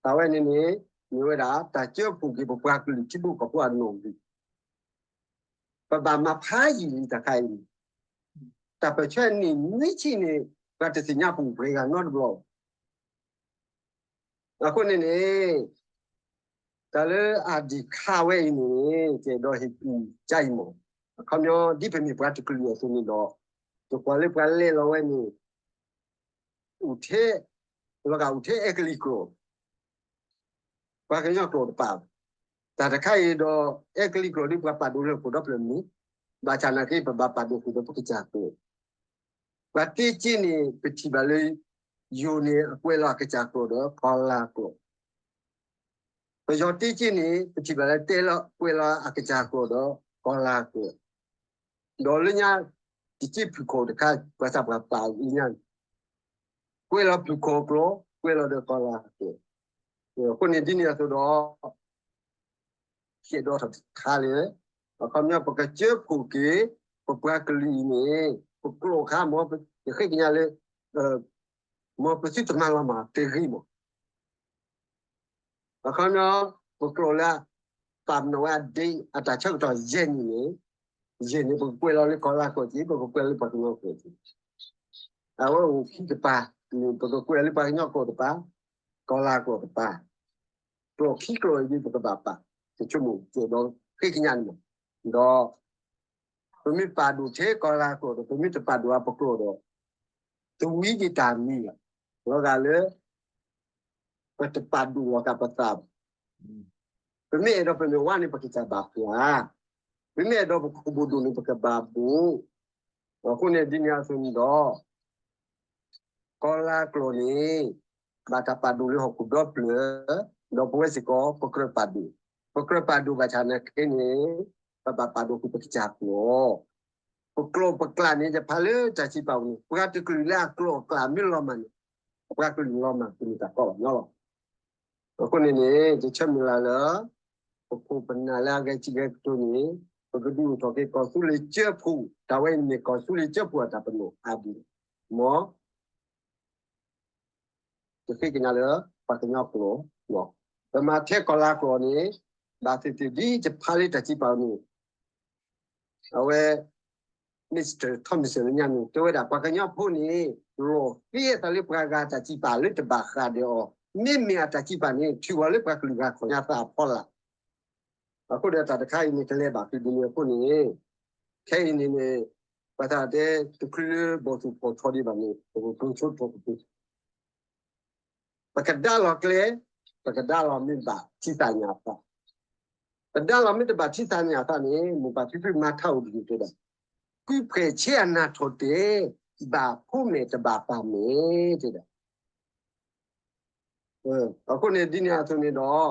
တၢ်ဝဲန့ၣ်န့ၣ် မ့ၢ်ဝဲဒၣ် တၢ်စၢဖှိၣ်က့ၤပပှၤကလုာ်ထံဖိကီၢ်ဖိအနီၣ်ဂံၢ်, ပဘၣ်မၤဖးယံာ်လံတၢ်ခါအံၤန့ၣ်, တၢ်ပၢၢ်ဆၢနံၣ်နွံဆံန့ၣ် ပှၤတသ့ၣ်ညါပူၤပှဲၤဂၤနီတဘျီ အဃိန့ၣ်န့ၣ် တၢ်လၢအဒံၣ်ခးဝဲအံၤန့ၣ် ကအဲၣ်ဒိးဟ့ၣ်ကူၣ်ကါအံၤမး, အခီပညီ ဒ်ပမ့ၢ်ပှၤတကလုာ်အသိးန့ၣ်ဒီး ပကွၢ်လၢပှၤလဲၤလီၤဝဲန့ၣ် အိၣ်ထဲ, လီၤဂာ်အိၣ်ထဲအဲကလံးကျိာ် ပှၤကညီကျိာ်တပၤ, တၢ်တခါအံၤဒီး အဲကလံးကျိာ်ဒ်ပှၤပာ်ဒိၣ်လၢဟီၣ်ခိၣ်ဒီဖျၢၣ်မ့ၢ်, ဘၣ်ဆၣ်နာ်က့ ပဘၣ်ပာ်ဒိၣ်ဃုာ်ဒီးပကစၢ်ကျိာ်, ပှၤတ့က့န့ၣ် ပထံၣ်ဘၣ်လၢ ယိၤန့ၣ် အကွဲးလီၤအကစၢ်ကျိာ်ဒီး ကီၤလၤကျိာ်, ပယီၤတ့က့န့ၣ် ပထံၣ်ဘၣ်လၢတဲလီၤကွဲးလီၤအကစၢ်ကျိာ်ဒီး ကီၤလၤကျိာ်, ဒီးလၢညါ တက့ဖုၣ်ခီၣ်တခါ ပှၤသးပှၢ်ပာ်လၢညါန့ၣ် ကွဲးလီၤဖုၣ်ခီၣ်ကျိာ် ကွဲးလီၤဒီးကီၤလၤကျိာ်, အဃိန့ၣ်ဒ်န့ၣ်အသိးဒီး ကအဲၣ်ဒိးထီၣ်တခါလၢ အခီပညီ ပကစၢဖှိၣ်က့ၤ ပပှၤကလုာ်အံၤန့ၣ် ပကျိာ်အခါ မ်ယဃ့ကညးလၢ မ်ပသုတမၤလီၤမၢ်တဂ့ၤမး, အခီပညီ ပကျိာ်လၢ ပာ်ပနီၣ်ဝဲအဒ့အတၢ်ဆၢကတီၢ်ယဲၢ်နံၣ်န့ၣ်, ယဲၢ်နံၣ် ပကကွဲးလီၤလၢကီၤလၤကျိာ်က့ၤ ပကကွဲးလၢပှၤကညီကျိာ်က့ၤ, အဝဲအိၣ်ခံတပၤန့ၣ် ပကကွဲးလၢပှၤကညီကျိာ်တပၤ, ကီၤလၤကျိာ်တပၤ, ကျိာ်ခံကျိာ်အံၤ ပကဘၣ်ပာ်, ပဆိကမိၣ်ကဲဒီးဃ့ကညးန့ၣ်မး, ဒီး ပမ့ၢ်ပာ်ဒိၣ်ထဲကီၤလၤကျိာ်ဒီး ပမ့ၢ်တပာ်ဒိၣ်အပကျိာ်ဒီး တဝံၤဒံးတၢ်မံၤလီၤ, လီၤဂာ်လၢ ပတပာ်ဒိၣ်လီၤက့ၤပသးဘၣ်, ပမ့ၢ်အဲၣ်ဒိးပမ့ၢ်ဝါန့ၣ် ပကစၢ်ဘၣ်ပှၤ, ပမ့ၢ်အဲၣ်ဒိးပခိၣ်ဘိၣ်ဒိၣ်န့ၣ် ပကဘၣ်ဘိၣ်, အဃိန့ၣ်ဒ်န့ၣ်အသိးန့ၣ်ဒီး ကီၤလၤကျိာ်န့ၣ် ဘၣ်တၢ်ပာ်ဒိၣ်လၢဟီၣ်ခိၣ်ဒီဖျၢၣ်, ဒီးပဝဲစ့ၢ်ကီး ပကြၢးပာ်ဒိၣ်, ပကြၢးပာ်ဒိၣ်ဘၣ်ဆၣ်နာ်က့န့ၣ် ပဘၣ်ပာ်ဒိၣ်ဃုာ်ပကစၢ်ကျိာ်, ပကျိာ်ပကျးန့ၣ် ယဖးလၢတၢ်စံးပာ်အပူၤန့ၣ် ပှၤတကလုာ်လၢအကျိာ်အကျးမ့ၢ်လီၤမၢ်န့ၣ် ပှၤကလုာ်လီၤမၢ်တမ့ၢ်တၢ်ကီဘၣ်ညီလီၤ. အဃိန့ၣ်န့ၣ် ယဆၢမုၢ်လၢ်လၢ ပခိၣ်ပနၢ်လၢအဂဲၤထံဂဲၤကတိၤန့ၣ် ပကဒုးအိၣ်ထီၣ်က့ၤကီၢ်သူလ့ၤကၠၢဖှိၣ်, တၢ်ဝဲအံၤမ့ၢ်ကီၢ်သူလ့ၤကၠၢဖှိၣ်အတၢ်ပနီၣ်အါဒံး, မ် ယဃ့ကညးလၢ ပှၤကညီကျိာ်, ပမၤထဲကီၤလၤကျိာ်န့ၣ် ဘၣ်သ့ၣ်သ့ၣ်ဒ်ယဖးလၢတၢ်စံးပာ်အပူၤန့ၣ် အဝဲ Mister Thompson လၢညါန့ၣ် တဲဝဲဒၣ် ပှၤကညီဖိန့ၣ် လီၤဃ့အသးလၢပှၤဂၤတၢ်စံးပာ်လၢတဘၣ်ဃးဒီးအီၤ, မ့မ့ၢ်အတၢ်စံးပာ်န့ၣ် ထုးအီၤလၢပှၤကလုာ်ဂၤခီၣ်ညါသးအဖီလာ်, အဃိဒီးတၢ်တခါအံၤန့ၣ် တလဲၤဘၣ်ဃုာ်ဒ်န့ၣ်အဃိန့ၣ် ခဲအံၤန့ၣ်န့ၣ် ပှၤသးတဲ တချုးလၢဘီၣ်သူၣ်ဖီၣ်ထီဒံးဘၣ်န့ၣ် ပကကျိဆိထီၣ်ကပူၤ ပကဒါလီၤကျဲ, ပကဒါလီၤမ့ၢ်ဘၣ်ထံသးညၣ်အသး, ပဒါလီၤမ့ၢ်တဘၣ်ထံသးညၣ်အသးန့ၣ် မိၢ်ပၢ်ဖံဖုမၤထးအိၣ်တဂ့ၤတဲဒၣ်, ကုၢ်ဖှဲးဆ့အနၢ်ထီၣ်တဲ, ဘၣ်ဖိမဲာ်တဘၣ်ပၢ်မဲာ်တဲဒၣ်. အဃိန့ၣ်ဒ်န့ၣ်အသိးန့ၣ်ဒီး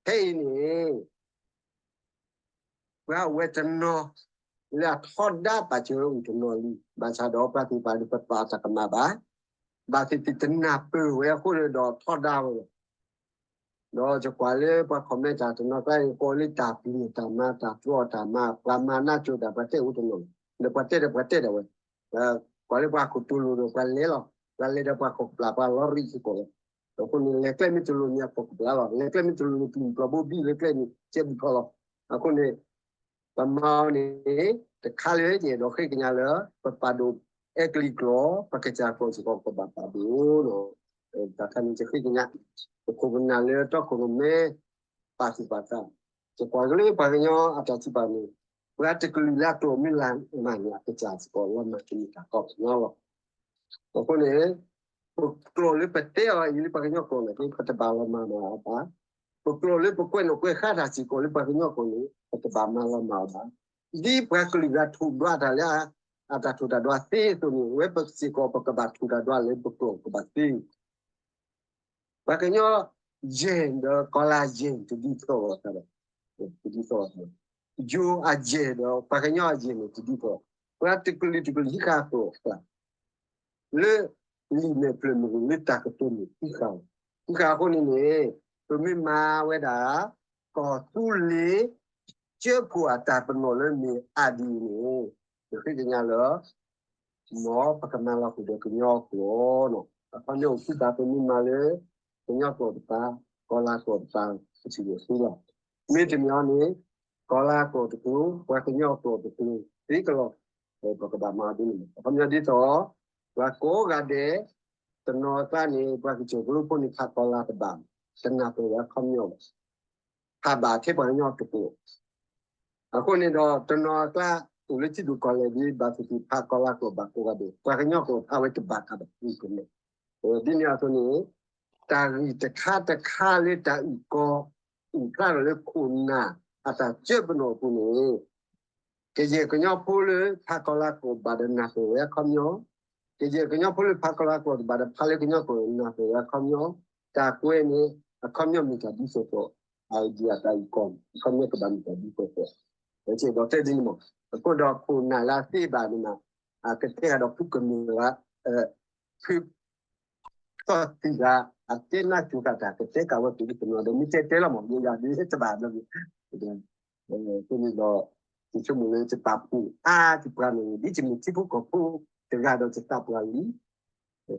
ခဲအံၤန့ၣ် ပှၤအိၣ်ဝဲတနီၤ လၢအထီဒါပာ်စၢၤဝဲအိၣ်တနီၤလံ, ဘၣ်ဆၣ်ဒီးပှၤသ့ၣ်တဖၣ်န့ၣ် ပပာ်အီၤတၢ်ကမၣ်ဘၣ်, ဘၣ်သ့ၣ်သ့ၣ်တနၢ်ပၢၢ်ဝဲအဃိန့ၣ်ဒီးထီဒါဝဲလီၤ. ဒီးယကွၢ်လၢပှၤ comment တၢ်တနီၤကျါအံၤ ကိးလၢတၢ်ပျံၤတၢ်မၤ တၢ်တြီတၢ်မၤ ပှၤမၤနးစိၤတၢ် ပှၤတဲအိၣ်တနီၤလီၤ. ဒီးပှၤတဲဒီးပှၤတဲဒၣ်ဝဲ, ကွၢ်လၢပှၤခိၣ်တိၤလိၤဒီးပှၤလဲၤလီၤ, ပှၤလဲၤဒီးပှၤခိၣ်ပျၢ် ပှၤလီၤရံၣ်စ့ၢ်ကီးလီၤ. အဃိန့ၣ် လဲၤကျဲမ့ၢ်တလိၤန့ၣ် အခိၣ်ပျၢ်လီၤ, လဲၤကျဲမ့ၢ်တလိၤန့ၣ် ပျံၤပျီဘိဘံၣ်လၢကျဲန့ၣ် ကဲဘုၣ်ထီၣ်လီၤ. အဃိန့ၣ် ပမၤအီၤန့ၣ် တခါလၢယအဲၣ်ဒိးဃ့ကညးလၢ ပပာ်ဒိၣ်အဲကလံးကျိာ် ပကစၢ်ကျိာ်စ့ၢ်ကီး ပဘၣ်ပာ်ဒိၣ်လီၤ. တၢ်ခါန့ၣ်ယဃ့ကညး ပခိၣ်ပနၢ်လၢတီခိၣ်ရိၣ်မဲ ပာ်သူၣ်ပာ်သး ယကွၢ်က့ၤလၢပှၤကညီအတၢ်ထုကဖၣ်န့ၣ်, ပှၤတကလုာ်လၢအကျိာ်မ့ၢ်လၢမၤန့ၣ် အကစၢ်စ့ၢ်ကီးလီၤမၢ်တမ့ၢ်တၢ်ကီတၢ်ခဲလီၤ. အဃိန့ၣ်, ပကျိာ်လၢပတဲအီၤအံၤလၢပှၤကညီကျိာ်န့ၣ် ပတဘၣ်လီၤမၢ်ဘၣ်အီၤဘၣ်. ပကျိာ်လၢပကွဲးနီၣ်ကွဲးဃါတၢ်စ့ၢ်ကီးလၢပှၤကညီကျိာ်န့ၣ် ပတဘၣ်မၤလီၤမၢ်အီၤဘၣ်. ဒ်ပှၤကလုာ်ဂၤထိၣ်ဒွးတၢ်လၢ အတၢ်ထိၣ်တၢ်ဒွးသ့အသိးန့ၣ်, ဝဲပစ့ၢ်ကီးပကဘၣ်ထိၣ်တၢ်ဒွးလၢပကျိာ်ကဘၣ်သ့ ပှၤကညီယဲၢ်ဒီးကီၤလၤယဲၢ်တဒ်သိးဘၣ်, တဒ်သိးဘၣ်. ယိၤအယဲၢ်ဒီးပှၤကညီအယဲၢ်န့ၣ်တဒ်သိး, ပှၤတကလုာ်တကလုာ်ဟံးဃာ်အကျိာ်အကျါ, လၢလံာ်မဲာ်ဖျၢၣ်မ့ၢ်ဂ့ၤလၢတၢ်ကတိၤမ့ၢ်ဂ့ၤဟံးဃာ်, ဟံးဃာ်အဃိန့ၣ်န့ၣ်, ပမ့ၢ်မၤဝဲဒၣ် ကီၢ်သူလ့ၤ ကၠၢဖှိၣ်အတၢ်ပနီၣ်လၢမ့ၢ်အါဒ်အံၤန့ၣ်, ပဃ့ကညးလၢ မ်ပကမၤလီၤဃုာ်ဒီးကညီကျိာ်, အခီပညီအိၣ်ဆူၣ်ဘၣ်ပမ့ၢ်မၤလၢ ကညီကျိာ်တပၤ, ကီၤလၤကျိာ်တပၤ, ပထံၣ်န့ၣ်သ့လီၤ. မ့တမ့ၢ်အီၤန့ၣ်, ကီၤလၤကျိာ်တကျိာ်, ပှၤကညီကျိာ်တကျိာ်သ့ကလီၤ, ပကဘၣ်မၤဒ်န့ၣ်. အခီပညီဒ်သိး ပှၤကိးဂၤဒဲး တနီၤအကျါန့ၣ် ပှၤကစၢၢ်ကလိဖိန့ၣ် ဖးကီၤလၤတဘၣ်, တနၢ်ပၢၢ်ဝဲအခီပညီဘၣ်, ဖးဘၣ်ထဲပှၤကညီတကျိာ် အဃိန့ၣ်ဒီး တနီၤအကျါ အိၣ်လၢထံဒိၣ်ကီၢ်လဲၢ်ဒ် ဘၣ်သ့ၣ်သ့ၣ်ဖးကီၤလၤကျိာ်ဘၣ်ကိးဂၤဒဲး, ပှၤကညီကျိာ်ဖးဝဲတဘၣ်တဘၣ်အံၤကန့ၣ်, ဒ်န့ၣ်အသိးန့ၣ်, တၢ်ဂ့ၢ်တခါတခါလၢတၢ်အုၣ်ကီၤ အုၣ်ဖျါထီၣ်လၢခိၣ်နၢ် အတၢ်စၢပနီၣ်အပူၤန့ၣ်, ကယဲၢ်ကညီဖိလၢဖးကီၤလၤကျိာ်ဘၣ်ဒီးနၢ်ပၢၢ်ဝဲအခီပညီ, ကယဲၢ်ကညီဖိလၢဖးကီၤလၤကျိာ်တဘၣ်ဒီး ဖးလၢကညီကျိာ်နၢ်ပၢၢ်ဝဲအခီပညီ, တၢ်ကွဲးန့ၣ် အခီပညီမ့ၢ်တၢ်ဒ်သိးသိး, အဒံအတၢ်အုၣ်ကီၤ အခီပညီကဘၣ်မ့ၢ်တၢ်ဒ်သိးသိး, ဒီးတဲဒ်န့ၣ်မး, အဃိဒီးခိၣ်နၢ်လၢအသ့ဘၣ်န့ၣ်မး, အကတဲဂၤဒီးဖုကမ့ၢ်ဂၤ, ဖု သီၣ်သံၣ်ဂၤ အတဲနၢ်စူၤဃာ်တၢ် ကတဲကးဝဲက့ၤလၢကနီၤဒီး မ့ၢ်တဲတဲလီၤမး ယယၤဒ်တဘၣ်ဘျီ, အဃိန့ၣ်ဒီး ယဆိကမိၣ်လၢယပာ်ဖှိၣ်အါယပှၤန့ၣ် ဒ်ယမ့ၢ်ထံဖိကီၢ်ဖိတဂၤဒီးယသးပှၢ်လံ, အဃိဒီး တၢ်လၢယ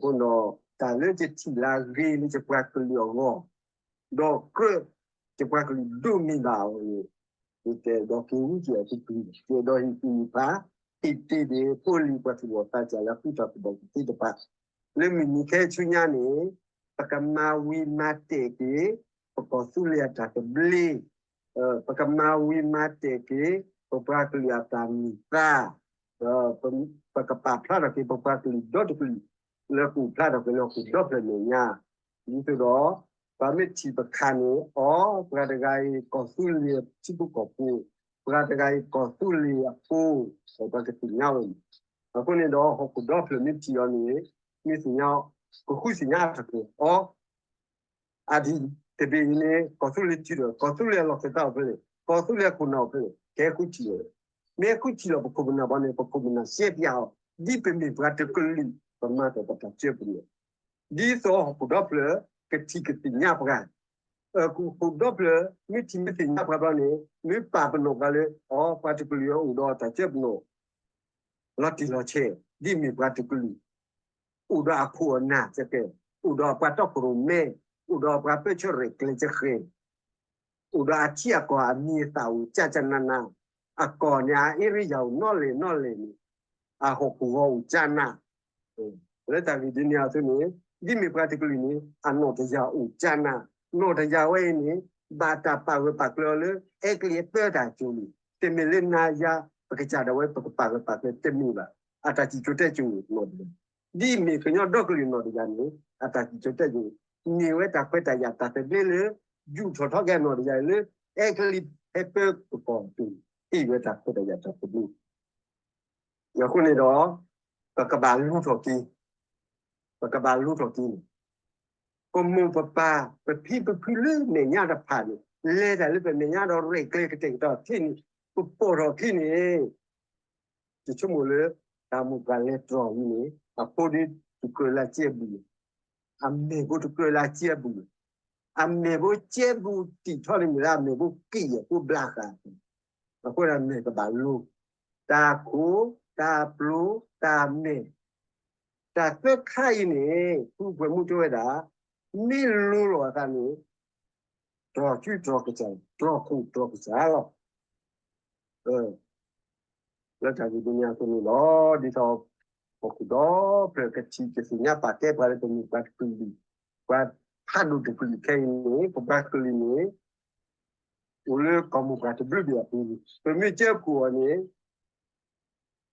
ထံၣ်လၢအဂ့ၤလၢယပှၤကလုာ်အဂီၢ်, ဒီးကြၢးယပှၤကလုာ်ဒိၣ်မ့ၢ်ဘၣ်အီၤန့ၣ်, ယတအဲၣ်ဒိးက့ၤဝံက့ၤအီၤတကလုာ်, ယအဲၣ်ဒိးဟ့ၣ်ကူၣ်ဟ့ၣ်ဖး, ဟ့ၣ်တ့ၢ်ဒံးဖိလံၤပှၤသူၣ်ဘီၣ်သးစၢ်လၢအဃုထၢၣ်ကဒီးကသ့တဖၣ်, လၢမုၢ်နံၤခဲဆူညါန့ၣ်, ပကမၤဝံၤမၤတဲာ်က့ၤ ပကီၢ်သူလ့ၤအတၢ်သဘျ့, ပကမၤဝံၤမၤတဲာ်က့ၤ ပပှၤကလုာ်အတၢ်မုာ်သး, ဒီးပကပာ်ဖျါထီၣ်က့ၤ ပပှၤကလုာ်ဒီတကလုာ် လၢကအိၣ်ဖျါထီၣ်က့ၤလၢဟီၣ်ခိၣ်ဒီဖျၢၣ်မဲာ်ညါ, ဒ်သိးဒီး ပှၤမ့ၢ်ထံၣ်ပခးန့ၣ် အိ ပှၤတဂၤအံၤကီၢ်သူလ့ၤထံဖိကီၢ်ဖိ, ပှၤတဂၤအံၤကီၢ်သူလ့ၤအဖိ, ဒီးပှၤကသ့ၣ်ညါဝဲန့ၣ်, အဃိန့ၣ်ဒီး ဟီၣ်ခိၣ်ဒီဖျၢၣ်မ့ၢ်ထံၣ်အီၤန့ၣ်, မ့ၢ်သ့ၣ်ညါ, ကဃုသ့ၣ်ညါထီၣ်က့ၤ အိ အဒံးတဘ့ၣ်အံၤန့ၣ် ကီၢ်သူလ့ၤထံဒီး ကီၢ်သူလ့ၤအလီၢ်ခၢၣ်သးအိၣ်ဖဲလဲၣ်, ကီၢ်သူလ့ၤအခိၣ်နၢ်အိၣ်ဖဲလဲၣ်, ကဟဲဃုထံၣ်လီၤ, မ့ၢ်ဃုထံၣ်လီၤပခိၣ်ပနၢ်ဘီန့ၣ် ပခိၣ်ပနၢ်ရှဲပၠးအီၤ, ဒ်ပမ့ၢ်ပှၤတကလုာ် ပမၤတၢ်ပတၢ်စၢပနီၣ်, ဒ်သိးဟီၣ်ခိၣ်ဒီဖျၢၣ် ကထံၣ်ကသ့ၣ်ညါပှၤ, ဟီၣ်ခိၣ်ဒီဖျၢၣ် မ့ၢ်ထံၣ်မ့ၢ်သ့ၣ်ညါပှၤဘီန့ၣ် မ့ၢ်ပာ်ပနီၣ်ပှၤလၢ အိ ပှၤတကလုာ်အိၣ်ဒီးတၢ်စၢပနီၣ် လီၤတံၢ်လီၤဆဲး ဒ်မ့ၢ်ပှၤတကလုာ်, အိၣ်ဒီးအခိၣ်အနၢ်ကဲ, အိၣ်ဒီးအပှၤတီခိၣ်ရိၣ်မဲ, အိၣ်ဒီးအပှၤပၢဆှၢရဲၣ်ကျဲၤကဃဲၤ, အိၣ်ဒီးအထံအကီၢ်အမံၤအသၣ်အိၣ်ကၠၢ်ကၠၢ်နးနး, အကီၢ်န့ၣ်အ area အိၣ်နီၣ်လဲၢ်နီၣ်လဲၢ်န့ၣ်, အဟီၣ်ခိၣ်ဂီၤအိၣ်ကၠၢ်နး လၢတၢ်ဂ့ၢ်ဒ်န့ၣ်အသိးန့ၣ်, ဒ်မ့ၢ်ပှၤတကလုာ်န့ၣ် အနီၣ်တယၢ်အိၣ်ကၠၢ်နး, နီၣ်တယၢ်ဝဲအံၤန့ၣ် ဘၣ်တၢ်ပာ်ဂၢၢ်ပာ်ကျၢၤအီၤလၢ အဲကလံးအပၢတၢ်ကၠိလံ, တမ့ၢ်လၢနၤယၤ ပကစၢ်ဒၣ်ဝဲပကပာ်ဂၢၢ်ပာ်ကျၢၤတမ့ၢ်ဘၣ်, အတၢ်စံၣ်စိၤတဲစိၤနီၣ်တယၢ်, ဒ်မ့ၢ်ကညီဒီကလုာ်နီၣ်တယၢ်န့ၣ် အတၢ်စံၣ်စိၤတဲစိၤန့ၣ် မ့ၢ်ဝဲတၢ်ခွဲးတၢ်ယာ်တၢ်သဘျ့လၢ ယူာ်ထီၣ်ထီက့ၤအနီၣ်တယၢ်လၢ အဲကလံးဟဲပၢကကီၢ်အသိး ဟ့ၣ်ဝဲတၢ်ခွဲးတၢ်ယာ်တၢ်သဘျ့ အဃိန့ၣ်ဒီး ပကဘၣ်လူၤထီၣ်က့ၤ, ပကဘၣ်လူၤထီၣ်က့ၤန့ၣ်, ပမိၢ်ပပၢ် ပဖံပဖုလၢမဲာ်ညါတဖၣ်န့ၣ် လဲၤတၢ်လၢပမဲာ်ညါဒီးရဲၣ်ကျဲၤကတဲာ်ကတီၤထံန့ၣ်, ပပိာ်ထီၣ်ခံန့ၣ်, ယဆိကမိၣ်လၢ တၢ်မိၢ်ပှၢ်လဲၤတြီၢ်အံၤန့ၣ် အဖိဒ်တကြၢးလၢအကဲဘူး, အမဲာ်ဖိတကြၢးလၢအကဲဘူး, အမဲာ်ဖိကဲဘူးတံၢ်ထီန့ၣ်မ့ၢ်လၢအမဲာ်ဖိက့ၣ်ယဲၢ်ဖိဘျးဃာ် အဃိဒၣ်မဲာ်ကဘၣ်လိၤ, တၢ်ခိၣ်, တၢ်ပျိ, တၢ်မဲာ်, တၢ်သၢခါအံၤန့ၣ် ဖုပှဲၤမူတဲဝဲဒၣ်, မ့ၢ်လိၤလီၤအသးန့ၣ်, တြီၢ်ကူတြီၢ်ကစၢ်, တြီၢ်ခိၣ်တြီၢ်ကစၢ်လီၤ. လၢတၢ်ဂ့ၢ်ဒ်န့ၣ်အသိးန့ၣ်လီၤ, ဒ်သိး ဟီၣ်ခိၣ်ဒီဖျၢၣ်ကထံၣ်ကသ့ၣ်ညါပာ်ကဲပှၤလၢပမ့ၢ်ပှၤတကလုာ်, ပှၤဖးဒိၣ်တကလုာ်ခဲအံၤန့ၣ် ပပှၤကလုာ်န့ၣ် အိၣ်လၢကီၢ်မိၢ်ပှၢ်တဘျုးဘ့ၣ်အပူၤ, ပမ့ၢ်ကၢဖှိၣ်အီၤန့ၣ်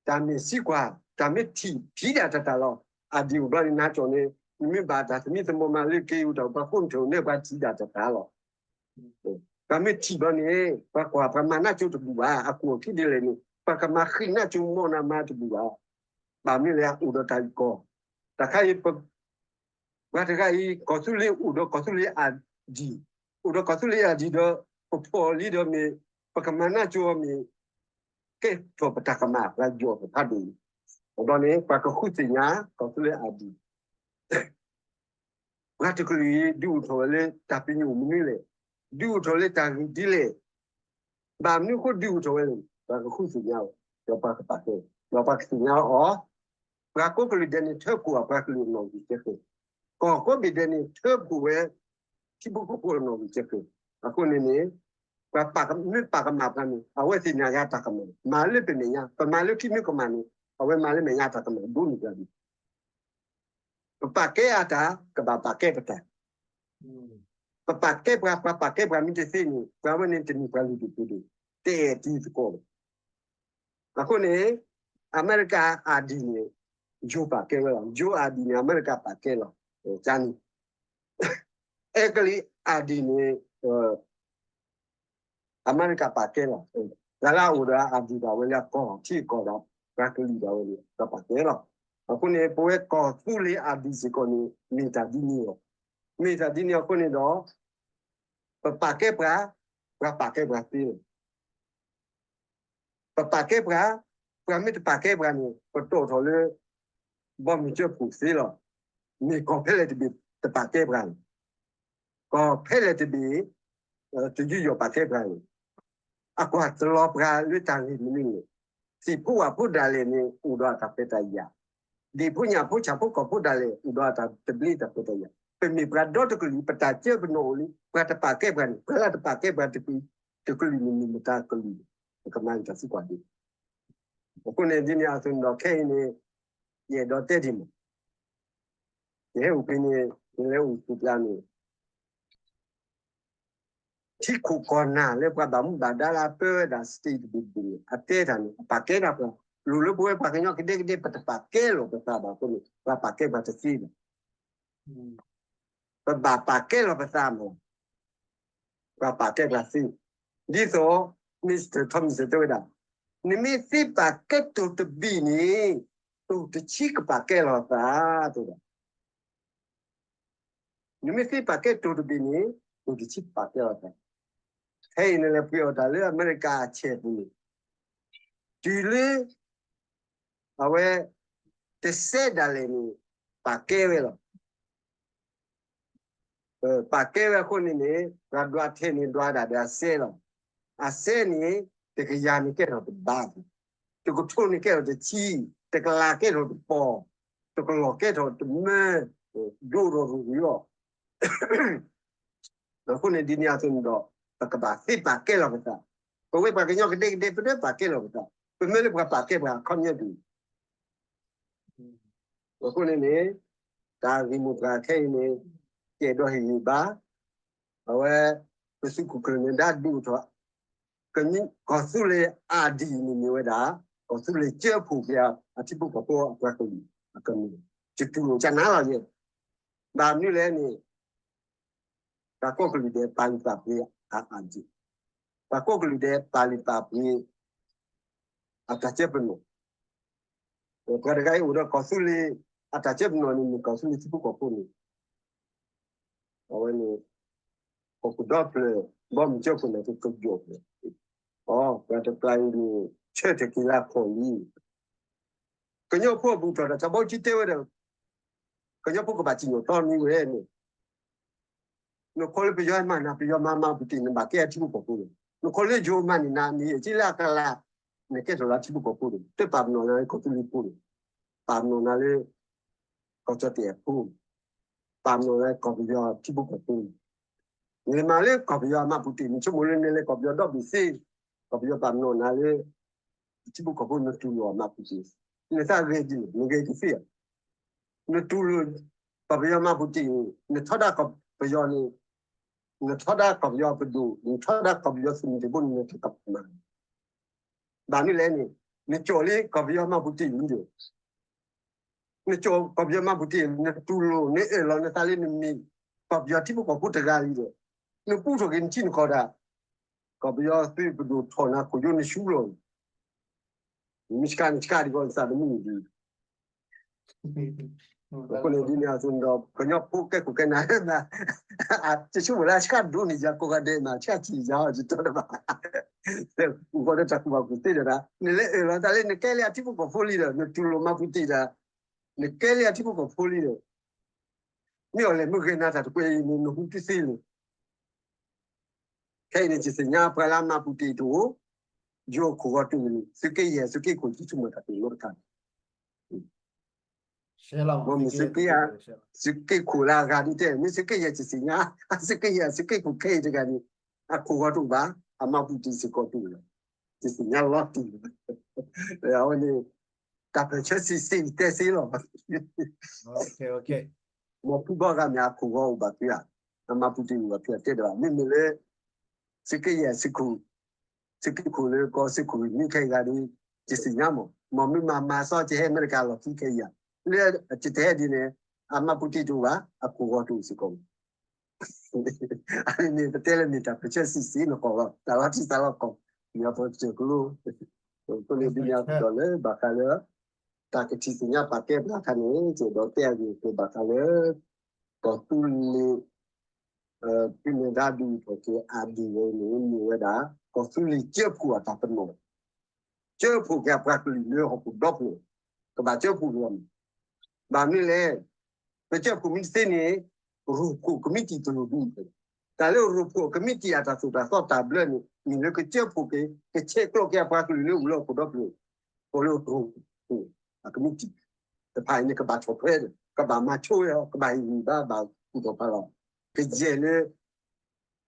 တၢ်မ့ၢ်စံးကွၢ်, တၢ်မ့ၢ်ထံၣ်ဖံးဒၣ်တၢ်တၢ်လီၤ. အဒံၣ်အိၣ်ဘျီန့ၣ် နါကၠီန့ၣ် နမ့ၢ်ဘၣ်တၢ်သမံသမိးမးလၢက့ၤအိၣ်တၢ် ပှၤဃိထၢၣ်န့ၢ်ပှၤထံၣ်ဒၣ်တၢ်တၢ်လီၤ. ပှၤမ့ၢ်ထံၣ်ဘျီန့ၣ် ပှၤကွၢ်ပှၤမၤနၢ်ကၠိတဘူၣ်ဘၣ်, အကွီၢ်ခံဒ်လဲၣ်န့ၣ် ပှၤကမၤဃံးနၢ်ကၠိမီၢ်နၤမၤတဘူၣ်ဘၣ်. ဘၣ်မနုၤလဲၣ် အိၣ်ဒီးတၢ်အုၣ်ကီၤ, တၢ်ခါအံၤ ပှၤတဂၤအံၤ ကီၢ်သူလ့ၤအိၣ်ဒီးကီၢ်သူလ့ၤအဒံၣ်, အိၣ်ဒီးကီၢ်သူလ့ၤအဒံၣ်ဒီး ပဖီၣ်လံဒီးမ့ၢ် ပကမၤနၢ်ကၠိအီၤမ့ၢ် ကဲထီၣ်ပတၢ်ကမၣ် ပှၤယီၢ်ပဖးဒိၣ်အံၤ, ဒီးန့ၣ် ပှၤကဃုသ့ၣ်ညါ ကီၢ်သူလ့ၤအဒံၣ် ပှၤတကလုာ်အံၤ ဒုးအိၣ်ထီၣ်ဝဲလၢတၢ်ပညိၣ်မနုၤလဲၣ်, ဒုးအိၣ်ထီၣ်လၢတၢ်ဂ့ၢ်ဒ်လဲၣ်, ဘၣ်မနုၤအဃိဒုးအိၣ်ထီၣ်ဝဲလဲၣ်, ပှၤကဃုသ့ၣ်ညါဝဲ, ဒီးပှၤကပာ်ကဲ, ဒီးပှၤကသ့ၣ်ညါအီၤ, ပှၤကိးကလုာ်ဒဲးန့ၣ် ထၢဖှိၣ်အပှၤကလုာ်အနီၣ်ဂံၢ်ကဲဃဲ, ကီၢ်ကိးဘ့ၣ်ဒဲးန့ၣ် ထၢဖှိၣ်ဝဲ ထံဖိကီၢ်ဖိအနီၣ်ဂံၢ်ကဲဃဲ, အဃိန့ၣ်န့ၣ် ပှၤမ့ၢ်ပာ်ကမၣ်ပှၤန့ၣ် အဝဲသ့ၣ်ညါယၤတၢ်ကမၣ်, မၤလၢပမဲာ်ညါ, ပမၤလၢခံမ့ၢ်ကမၣ်န့ၣ် အဝဲမၤလၢမဲာ်ညါတၢ်ကမၣ်ဒိၣ်န့ၢ်ပှၤဒံး ပပာ်ကဲအတၢ် ကဘၣ်ပာ်ကဲပတၢ်, ပပာ်ကဲပှၤ, ပှၤပာ်ကဲပှၤမ့ၢ်တသ့န့ၣ် ပှၤဝဲန့ၣ်တမ့ၢ်ပှၤလုၢ်ဒိၣ်ပှ့ၤဒိၣ်, တအဲၣ်တံၤသကိးဘၣ်. အဃိန့ၣ် အမဲရကၤအဒံၣ်န့ၣ် ယိၤပာ်ကဲဝဲလီၤ, ယိၤအဒံၣ်န့ၣ် အမဲရကၤပာ်ကဲလီၤ, ကန့ၣ် အဲကလံးအဒံၣ်န့ၣ် အမဲရကၤပာ်ကဲလီၤ. တၢ်လၢအအိၣ်ဒီးအဒံၣ်ဒၣ်ဝဲလၢအကီၢ်ထံကီၢ်ဒီး ပှၤကလုာ်ဒၣ်ဝဲန့ၣ် ပှၤပာ်ကဲလီၤ. အဃိန့ၣ် ပဝဲကီၢ်သူလ့ၤအဒံၣ်စ့ၢ်ကီးန့ၣ် မ့ၢ်တၢ်ဒ်န့ၣ်လီၤ. မ့ၢ်တၢ်ဒ်န့ၣ်အဃိန့ၣ်ဒီး ပပာ်ကဲပှၤ, ပှၤပာ်ကဲပှၤသ့လီၤ. ပပာ်ကဲပှၤ, ပှၤမ့ၢ်တပာ်ကဲပှၤန့ၣ် ပတီၢ်ထီၣ်လၢ ဘီမုၢ်စၢဖှိၣ်သ့လီၤ. မ့ၢ်ကီၢ်ဖဲလဲၣ်တဘ့ၣ်တပာ်ကဲပှၤန့ၣ်, ကီၢ်ဖဲလဲၣ်တဘ့ၣ် တယူးယီၣ်ပာ်ကဲပှၤန့ၣ်, အကွၢ်တလီၤပှၤလၢတၢ်ဂ့ၢ်မနုၤန့ၣ်, သ့ၣ်ဖိဝၣ်ဖိဒၣ်လဲာ်န့ၣ် အိၣ်ဒီးအတၢ်ခွဲးတၢ်ယာ်, ဒ့ၣ်ဖိညၣ်ဖိဆၣ်ဖိကီၢ်ဖိဒၣ်လဲာ် အိၣ်ဒီးအတၢ်သဘျ့တၢ်ခွဲးတၢ်ယာ်, ပမ့ၢ်ပှၤဒီတကလုာ် ပတၢ်ကၢပနီၣ်အိၣ်လံ, ပှၤတပာ်ကဲပှၤန့ၣ် ပှၤလၢတပာ်ကဲပှၤတကလုာ်န့ၣ် မ့ၢ်မတၤကလုာ်န့ၣ် ပကမၤန့ၢ်တၢ်သံကွၢ်ဒ် အဃိန့ၣ်ဒ်န့ၣ်အသိးန့ၣ်ဒီး ခဲအံၤန့ၣ် ယအဲၣ်ဒိးတဲဒ်န့ၣ်, ယဟဲအိၣ်ဖဲန့ၣ် ယလဲၤအိၣ်သ့ၣ်ပျၢ်န့ၣ် ထံခိၣ်ကီၢ်နၢ်လၢပှၤဘၣ်မူဘၣ်ဒါလၢအပၢဝဲဒၣ် state တဘ့ၣ်တဘ့ၣ်န့ၣ် အတဲတၢ်န့ၣ် အပာ်ကဲဒၣ်ပှၤ, လိၣ်လၢပဝဲပှၤကညီကဒဲကဒဲ ပတပာ်ကဲလီၤပသးဘၣ်အဃိန့ၣ် ပှၤပာ်ကဲပှၤတသ့ဘၣ်. ပဘၣ်ပာ်ကဲလီၤပသးမး, ပှၤပာ်ကဲပှၤသ့, ဒ်သိး Mister Thompson တဲဝဲဒၣ်, နမ့ၢ်သ့ပာ်ကဲတိၤတဘ့ၣ်န့ၣ် တိၤတဆံကပာ်ကဲလီၤသး, တဲဝဲဒၣ် နမ့ၢ်သ့ပာ်ကဲတိၤတဘ့ၣ်န့ၣ် တိၤတဆံကပာ်ကဲလီၤသး. ခဲအံၤန့ၣ်လဲၤပှ့ၤအီၣ်တၢ်လၢအမဲရကၤအဆဲးပူၤန့ၣ် တုၤလၢ အဝဲ တစဲးဒၣ်လဲာ်န့ၣ် ပာ်ကဲဝဲလီၤ. ပာ်ကဲဝဲအဃိန့ၣ်န့ၣ် ပှၤဒွးထဲန့ၣ်ဒွးဒၣ်ဒီးအစဲလီၤ. အစဲန့ၣ် တကယၤန့ၣ်ကဲထီၣ်တဘး, တကထိန့ၣ်ကဲထီၣ်တဆံ, တကလးကဲထီၣ်တပီၢ်, တကလီၢ်ကဲထီၣ်တမၢ, ဒိၣ်ထီၣ်ရူၤရူၤလီၤ. အဃိန့ၣ်ဒ်န့ၣ်အသိးန့ၣ်ဒီး ပကဘၣ်သ့ပာ်ကဲလီၤပသး, ပဝဲပှၤကညီကဒဲကဒဲ ပတပာ်ကဲလီၤပသး, ပမ့ၢ်လၢပှၤပာ်ကဲပှၤအခီပညီဒ် အဃိန့ၣ်န့ၣ် တၢ်ဂ့ၢ်မိၢ်ပှၢ်ခဲအံၤန့ၣ် ကဲဒီးဟ့ၣ်ဂံၢ်ဘါ, အဝဲ ပသုးခိၣ်ကျၢၢ်န့ၣ် ဒၣ်ဒုးအိၣ်ထီၣ် ကီၢ်သူလ့ၤအါဒံၣ်န့ၣ်မ့ၢ်ဝဲဒၣ် ကီၢ်သူလ့ၤကၢဖှိၣ်က့ၤအထံဖိကီၢ်ဖိအပှၤကလုာ်အကမ့ၢ် ယတူၢ်လိာ်ကနၣ်လီၤယဲ, ဘၣ်မနုၤလဲၣ်န့ၣ် ပှၤကိးကလုာ်ဒဲး ပာ်လုၢ်ပာ်ပှ့ၤအါဒံၣ်, ပှၤကိးကလုာ်ဒဲး ပာ်လုၢ်ပာ်ပှ့ၤ အတၢ်ကၢပနီၣ်, ပှၤတဂၤအံၤအိၣ်ဒီးကီၢ်သူလ့ၤ အတၢ်ကၢပနီၣ်န့ၣ် မ့ၢ်ကီၢ်သူလ့ၤထံဖိကီၢ်ဖိန့ၣ်, အဝဲန့ၣ် ကီၢ်ခိၣ်ဒီဖျၢၣ် ဘီမုၢ်ကၠိခိၣ်န့ၣ် ကကယီၣ်ဖျၢၣ်, အ ပှၤတပျၢ်အံၤန့ၣ် ဆၢထၢၣ်က့ၤလၢခီၣ်လံ, ကညီဖိအဘူးထီၣ်ဒီး တၢ်ဘီကၠံတဲဝဲဒီး ကညီဖိကဘၣ်စံၣ်ညီၣ်တီနံၤဝဲန့ၣ်, နခီလၢပယီၤမၤနၤ ပယီၤမၤမၤပူၤတ့ၢ် နဘၣ်ကဲအထံဖိကီၢ်ဖိန့ၣ်, နခီလၢယိၤမၤန့ၢ်နၤ နဟဲက့ၤလၢအကလၤ, နကဲထီၣ်လၢအထံဖိကီၢ်ဖိန့ၣ်, တပာ်ပနီၣ်နၤလၢကီၢ်သူလ့ၤဖိန့ၣ်, ပာ်ပနီၣ်နၤလၢ ကီၢ်ကၠီၣ်တဲၣ်အဖိ, ပာ်ပနီၣ်နၤလၢကီၢ်ပယီၤထံဖိကီၢ်ဖိန့ၣ်, နလဲၤမၤလၢကီၢ်ပယီၤအမၤပူၤတ့ၢ် နဆိကမိၣ်လၢနလဲၤကီၢ်ပယီၤဒီဘ့ၣ်သ့, ကီၢ်ပယီၤပာ်ပနီၣ်နၤလၢ ထံဖိကီၢ်ဖိ နတူၢ်လိာ်အမၤပူၤတ့ၢ်, နသးဂ့ၤဒ်န့ၣ် နဂ့ၤကသ့ဧါ, နတူၢ်လိာ် ကီၢ်ပယီၤမၤပူၤတ့ၢ်န့ၣ် နထီဒါကီၢ်ပယီၤန့ၣ် နထီဒါကီၢ်ပယီၤပဒိၣ်, နထီဒါကီၢ်ပယီၤသုးမုၢ်သံၣ်ဘိန့ၣ် နတကမၣ်. ဘၣ်မနုၤလဲၣ်န့ၣ်, နကၠီၣ်လံကီၢ်ပယီၤမၤပူၤတ့ၢ်လံဒီး, နကၠီၣ်ကီၢ်ပယီၤမၤပူၤတ့ၢ်, နတူၢ်လိာ် နအၢၣ်လီၤနသးလၢနမ့ၢ် ကီၢ်ပယီၤထံဖိကီၢ်ဖိတဂၤလံဒီး, နပူထီၣ်က့ၤနထံနကီၢ်ဒၣ်, ကီၢ်ပယီၤသုးပဒိၣ်ထီၣ်နၤခိၣ်ယိနဆူလီၤ. မ့ၢ်ဆှးနဆှးဒံးကီး နသးတမုာ်ဒံး. အဃိန့ၣ်ဒ်န့ၣ်အသိးန့ၣ်ဒီး ကညီဖိကဲခိၣ်ကဲနၢ်မး, တဆူၣ်ဝဲလၢဆှးဒိၣ်န့ၣ် ယၤကိးဂၤဒဲးမး ဆှးထံၣ်ယၤအီၤယတီတဘၣ်, အဃိဒီးတၢ်ကူၣ်ဘၣ်ကူၣ်သ့ဒီးဒၣ် နလဲၤအၢၣ်လီၤတၢ်လၢနကဲလၢအထံဖိကီၢ်ဖိလံဒီး နတူၢ်လိာ်မၤပူၤတ့ၢ်တၢ်, နကဲလၢအထံဖိကီၢ်ဖိလံဒီး မ့ၢ်အီၤလဲၣ် မ့ၢ်ဂဲၤနၤတၢ်တကွဲးအံၤန့ၣ် နဟူတသ့လၢၤ. ခဲအံၤန့ၣ် ယသ့ၣ်ညါပှၤလၢအမၤပူၤတ့ၢ်တအိၣ်, ယိၤခိၣ်ဂီၤတူၢ်န့ၣ် သုးက့ယဲၢ်သုးက့ခိၣ် ယဆိကမိၣ်တၢ်တအိၣ်နီတခါန့ၣ်, မ့ၢ်သုးက့ယဲၢ် သုးက့ခိၣ်လၢအဂၤဒ်တဲ မ့ၢ်သုးက့ယဲၢ်ယသ့ၣ်ညါ, သုးက့ယဲၢ်သုးက့ခိၣ်ခဲအံၤတဂၤန့ၣ် အခိၣ်ဂီၤတအိၣ်ဘၣ်, အမၤပူၤတ့ၢ်စ့ၢ်ကီးတအိၣ်လီၤ. ယသ့ၣ်ညါလီၤတံၢ်လီၤ. အဝဲန့ၣ် တၢ်ပၢၢ်ဆၢဆံးဆံးတဲသ့လီၤ. မ်ဖုဘီဂၤမ့ၢ်အခိၣ်ဂီၤအိၣ်ဘၣ်ဖုဧါ, အမၤပူၤတ့ၢ်အိၣ်ဘၣ်ဖုဧါ တဲတဘၣ်. မ့မ့ၢ်လၢ သုးက့ယဲၢ်သုးခိၣ်, သုးက့ခိၣ်လၢကီၢ်စ့ၢ်ခိၣ်မ့ၢ်ခဲအံၤဂၤဒီး ယသ့ၣ်ညါမး, မ်မ့ၢ်မၤမၤစီကဟဲအမဲရကၤလီၢ်ခံခဲအံၤဧါ, လၢအတဟဲဒ်န့ၣ် အမၤပူၤတ့ၢ်တအိၣ်ဘၣ်, အခိၣ်ဂီၤတအိၣ်စ့ၢ်ကီး အန့ၣ်န့ၣ် ပတဲလၢမ့ၢ်တၢ်ပၢၢ်ဆၢဆံးဆံးနီၢ်ကီၢ်လီၤ, တၢ်လီၤတံၢ်သးလီၤကီၢ်, ယီၤပကစၢၢ်ကလိ, အဃိန့ၣ်ဒ်န့ၣ်အသိးဒီးလၢဘၣ်ဃးလၢ တၢ်ကထံၣ်သ့ၣ်ညါပာ်ကဲဘၣ်ခါန့ၣ် ကဒီးတဲအဂ့ၢ်အကျိၤဘၣ်ဃးလၢ ကီၢ်သူလ့ၤ ဖဲန့ၣ်ဒၣ်ဒုးထီၣ်က့ၤအါဒံးဝဲန့ၣ် မ့ၢ်ဝဲဒၣ် ကီၢ်သူလ့ၤကၠၢဖှိၣ်အတၢ်ပနီၣ်, ကၢဖှိၣ်က့ၤအပှၤကလုာ်လၢဟီၣ်ခိၣ်ဒီဖျၢၣ်, ကဘၣ်ကၢဖှိၣ်က့ၤအီၤန့ၣ်, ဘၣ်မနုၤလဲၣ်, ပကၢဖှိၣ်မ့ၢ်တသ့န့ၣ် ရိၣ်ဖှိၣ်ကမံးတံာ်တလိၣ်ဒံး, တၢ်လၢရိၣ်ဖှိၣ်ကမံးတံာ်အတၢ်သိၣ်တၢ်သီတၢ်ဘျၢန့ၣ် မ့ၢ်လၢကကၢဖှိၣ်က့ၤ ကဆဲးကျိးက့ၤအပှၤကလုာ်လၢအိၣ်လၢဟီၣ်ခိၣ်ဒီဖျၢၣ်, ကီးလၢရိၣ်ဖှိၣ်အကမံးတံာ်, တဖၣ်အံၤန့ၣ် ကဘၣ်ဆီၣ်ထွဲဒီး ကဘၣ်မၤဆိဝဲအီၤ ကဘၣ်ဟ့ၣ်ဂံၢ်ဘါဘၣ်ကူၣ်ထီၣ်ဖးလီၤ, ကယဲၢ်လၢ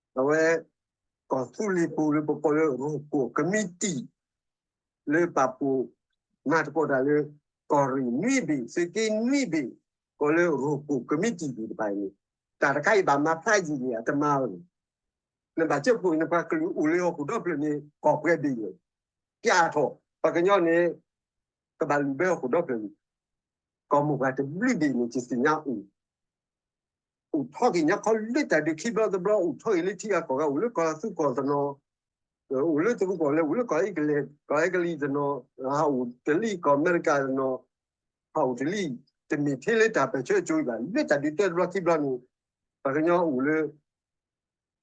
အဝဲ ကီၢ်သူလ့ၤပူၤလၢပကိးလၢ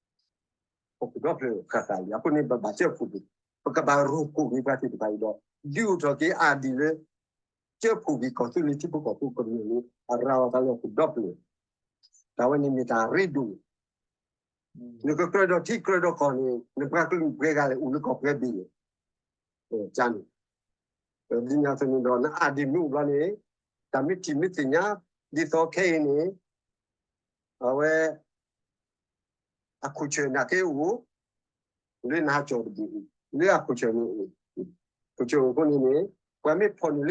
ရိၣ်ဖှိၣ်ကမံးတံာ် လၢပာ်ဖှိၣ်မၤသကိးတၢ်လၢ ကီၢ်ရ့ၣ်နွံဘ့ၣ် သုးက့နွံဘ့ၣ် ကိးလၢရိၣ်ဖှိၣ်ကမံးတံာ်ဘ့ၣ်တဖၣ်အံၤန့ၣ် တၢ်တခါအံၤဘၣ်မၤဖးယံာ်န့ၣ် အတမၤအီၤန့ၣ်, နဘၣ်ကၢဖှိၣ်နပှၤကလုာ်အိၣ်လၢဟီၣ်ခိၣ်ဒီဖျၢၣ်န့ၣ် ကီၢ်ပှဲၤဘ့ၣ်န့ၣ်, ကၠၢ်ထီၣ် ပှၤကညီန့ၣ် ကဘၣ်လူၤဘၢဟီၣ်ခိၣ်ဒီဖျၢၣ်န့ၣ်, ကီၢ်မိၢ်ပှၢ်တဘျုးဘ့ၣ်န့ၣ် ယသ့ၣ်ညါအိၣ် အိၣ်ထီၣ်က့ၤညါခီလၢတၢ်ဒုးခံဘျီတဘျီ အိၣ်ထီၣ်က့ၤလၢထံဂၤကီၢ်ဂၤ အိၣ်လၢကီၢ်သူကီၢ်သနီၤ, အိၣ်လၢတရူးကီၢ်လဲၢ် အိၣ်လၢကီၢ်အဲကလံးသနီၤ, ဟးအိၣ်တလံၣ်ကီၢ်အမဲရကၤသနီၤ, ဟးအိၣ်တလံၣ် တမ့ၢ်ထဲလၢတၢ်ပၢၢ်ဆၢအကၠိအံၤဘၣ် လၢတၢ်ဒုးတၢတဘျီခံဘျီန့ၣ် ပှၤကညီအိၣ်လၢ ဟီၣ်ခိၣ်ဒီဖျၢၣ်ဃၣ်ဃၣ်လံ အဃိန့ၣ် ပဘၣ်ကၢဖှိၣ်က့ၤ, ပကဘၣ်ရိၣ်ဖှိၣ်က့ၤပှၤသ့ၣ်တဖၣ်အံၤဒီး ဒုးအိၣ်ထီၣ်က့ၤအါဒံးလၢ ကၢဖှိၣ်က့ၤကီၢ်သူလ့ၤထံဖိကီၢ်ဖိကမျၢၢ်န့ၣ် အရၤလီၤသးလၢဟီၣ်ခိၣ်ဒီဖျၢၣ်, တၢ်ဝဲန့ၣ်မ့ၢ်တၢ်ရ့ဒိၣ်, နကကြၢးဒီးထံကြၢးဒီးကီၢ်န့ၣ် နပှၤကလုာ်ပှဲၤဂၤလဲၣ် အိၣ်လၢကီၢ်ပှဲၤဘ့ၣ်လဲၣ်, န့ၣ် ဒ်န့ၣ်အသိးန့ၣ်ဒီး နအါဒံးမ့ၢ်အိၣ်ဘျီန့ၣ် တၢ်မ့ၢ်ထံၣ်မ့ၢ်သ့ၣ်ညါ ဒ်သိးခဲအံၤန့ၣ် အဝဲ အခိၣ်ဆၢၣ်နာ်က့အိၣ်, လၢနဟးကၠီၣ်တဘ့ၣ်အိၣ်, လၢအခိၣ်ဆၢၣ်န့ၣ်အိၣ်, ခိၣ်ဆၢၣ်အိၣ်အဃိန့ၣ်န့ၣ် ပှၤမ့ၢ်ဖီၣ်န့ၢ်လၢနကၠီၣ်တဘ့ၣ်န့ၣ် တၢ်ဝဲ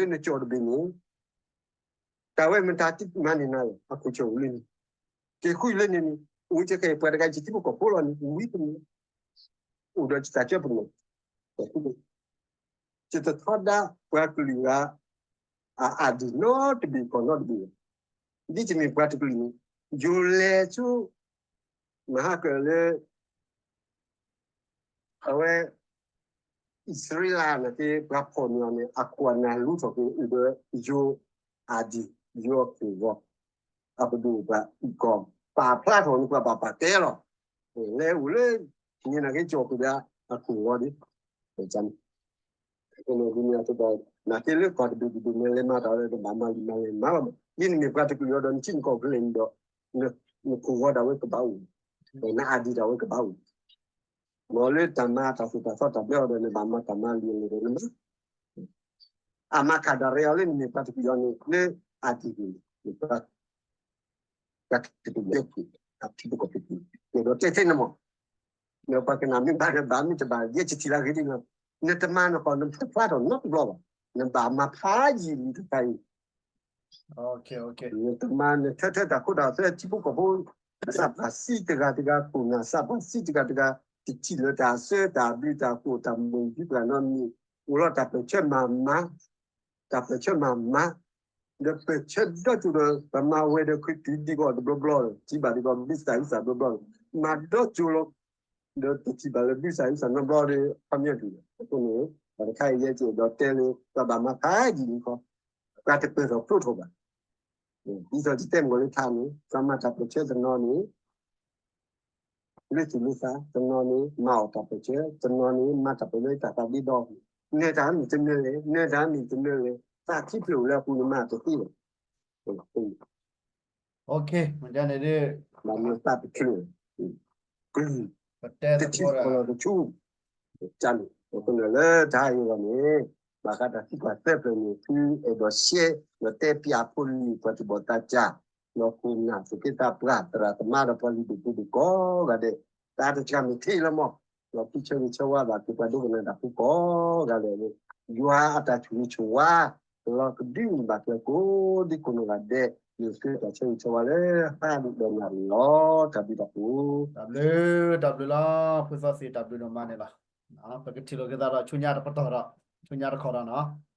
မတၤတမၤန့ၢ်နၤလဲၣ် အခိၣ်ဆၢၣ်အိၣ်လၢန့ၣ်, က့ၤဃုလၢန့ၣ်န့ၣ် အိၣ်ကဲခဲအံၤ ပှၤတဂၤယထံဖိကီၢ်ဖိလီၤန့ၣ် ဝံၤတမံၤ အိၣ်ဒီးတၢ်ကၢပနီၣ် ယတထီဒါပှၤကလုာ်ဂၤ အအါဒံးနီတဘ့ၣ်ကီၢ်နီတဘ့ၣ်, ဒ်တမ့ၢ်ပှၤတကလုာ်န့ၣ် ယိၤလဲၤဆူ မဟါကၢၢ်လၢ အဝဲ အံၣ်စရ့လးနာ်က့ ပှၤဖီၣ်န့ၢ်အီၤန့ၣ် အခိၣ်အနၢ်လူထီၣ်က့ၤအိၣ်ဒီးယိၤအါဒံး ယိၤအခိၣ်ဂီၤ အပဒိၣ်ပှၤအံၣ်ကီၢ် ပာ်ဖျါထီၣ်န့ၣ် ပှၤဘၣ်ပာ်ကဲလီၤ. လဲၤအိၣ်လၢ န့ၣ်နာ်က့ ကၠီၣ်ခိၣ်ဒီးအခိၣ်ဂီၤဒ် ဒ်န့ၣ်အသိးဒီး နာ်က့လၢကီၢ်တဘ့ၣ်တဘ့ၣ်န့ၣ် လဲၤမၤတၢ်ဝဲဒီး ဘၣ်မၤလံမၤလဲၣ်မၤလီၤမး ဒ်နမ့ၢ်ပှၤတကလုာ်အီၤဒီး နထံနကီၢ်ဖဲလဲၣ်န့ၣ်ဒီး နခိၣ်ဂီၤဒၣ်ဝဲကဘၣ်အိၣ်, နအါဒံးဒၣ်ဝဲကဘၣ်အိၣ်, မ်လၢတၢ်မၤတၢ်သိၣ်တၢ်သီတၢ်ဘျၢအီၤဒီး နဘၣ်မၤတၢ်မၤလံာ်လၢဒီးနမၤ အမၤခးဒၣ်ရဲၣ်အီၤလၢနမ့ၢ်ပှၤတကလုာ်အီၤန့ၣ် လၢအါဒံးန့ၣ် နပှၤ တၢ်ကတၢၢ် အထံဖိကီၢ်ဖိ ဒီးတဲထဲန့ၣ်မး နပှၤကနၣ်မ့ၢ်ဘၣ်ဒီးဘၣ် မ့ၢ်တဘၣ် ယဲၢ်ကထံၣ်လၢအဂ့ၤဒ်န့ၣ်လီၤ. နတမၤနကီၢ် နတဖျါထီၣ်နီတဘျီဘၣ်. နဘၣ်မၤဖးယံာ်လံတခါအံၤ နတမၤ နထၢထၢတၢ်ခိတၢ်သွဲထံဖိကီၢ်ဖိ သးပှၢ်စံၣ်တဂၤတဂၤခိၣ်နၢ်, သးပှၢ်စံၣ်တဂၤတဂၤ တထံၣ်လၢတၢ်အစၢတၢ်ဘျုးတၢ်ကိၢ်တၢ်မိၢ်ယူၢ်ပှၤနီတမံၤ, အိၣ်လီၤတၢ်ပၢၢ်ဆၢမၤမါ, တၢ်ပၢၢ်ဆၢမၤမါ, ဒီးပၢၢ်ဆၢဒီကၠိဒီး ပမၤဝဲဒီး ခရံာ်တုၤဒံးကီးတဘျီဘျီဒီး ထံၣ်ဘၣ်ဒံးကီး ဘုသးဟံးသးဘျီဘျီဒီး မၤဒီကၠိလီၤ. ဒီးတထံၣ်ဘၣ်လၢဘုသးဟံးသးနီတဘျီဒီး ခီပညီဒ်န့ၣ် အဃိန့ၣ် ပှၤတခါအံၤယဲက့ၤဒီးတဲလၢ ပှၤဘၣ်မၤဖးယံာ်လံခီ, ပှၤတပၢၢ်ထီၣ်ဖျိထီၣ်ဘၣ်. ဒ်သိးယတဲမ့ၢ်လၢထါန့ၣ် ပှၤမၤတၢ်ပၢၢ်ဆၢတနီၤန့ၣ် လၢသူၣ်လၢသး, တနီၤန့ၣ် မၤအီၣ်တၢ်ပၢၢ်ဆၢ, တနီၤန့ၣ် မၤတၢ်ပၢၢ်ဆၢလၢတၢ်သးဒ့ဒီ, နၢၤတၢ်မ့ၢ်တနၢၤလဲၣ်, နၢၤတၢ်မ့ၢ်တနၢၤလဲၣ်, သးထံဖျၢၣ်အိၣ်လၢအပူၤန့ၣ် မၤတသ့လီၤ. န့ၣ်ဒ် ဘၣ်မ့ၢ်သးတချုး ကလုၢ် ပတဲတထံၣ်ဃီလီၤတဆူ ကန့ၣ် အဃိန့ၣ်လၢတၢ်အံၤအဂီၢ်န့ၣ် ဘၣ်ဃးတၢ်သံကွၢ်သၢဖျၢၣ်န့ၣ် သုအဲၣ်ဒိးရှဲ ဒီးတဲပၠးဖိလံၤ ပှၤသူၣ်ဘီၣ်သးစၢ် ဒီးခိၣ်နၢ် သူၣ်က့သးပှၢ် သရၣ်သမါဒီးပှၤလုၢ်ဒိၣ်ပှ့ၤဒိၣ်ကိးဂၤဒဲး တၢ်တစှၤမ့ၢ်ထံလီၤမး ဒီးသုဆၢဂ့ၤဆၢဝါဘၣ်က့ၤပှၤဒိကနၣ်တၢ်ဖိကိးဂၤဒဲးန့ၣ် ယွၤအတၢ်ဆိၣ်ဂ့ၤဆိၣ်ဝါ လီၤကဒုန့ၢ်ဘၣ်ကျဲကိးဒံကိးနီၢ်ဂၤဒဲး မ့ၢ်သုတၢ်ဆၢဂ့ၤဆၢဝါလၢဟါဒီးနၤန့ၣ်လီၤ. တၢ်ဘျုးတၢ်ဖှိၣ် တၢ်ဘျုး တၢ်ဘျုးလီၤ ဖုသီသ့ၣ် တၢ်ဘျုးဒိၣ်မးန့ၣ်လီၤ. ပကထံၣ်လိာ်က့ၤသးဒီးဆူညါတပတီၢ်ဒီး ဆူညါတခီဒီးနီၤ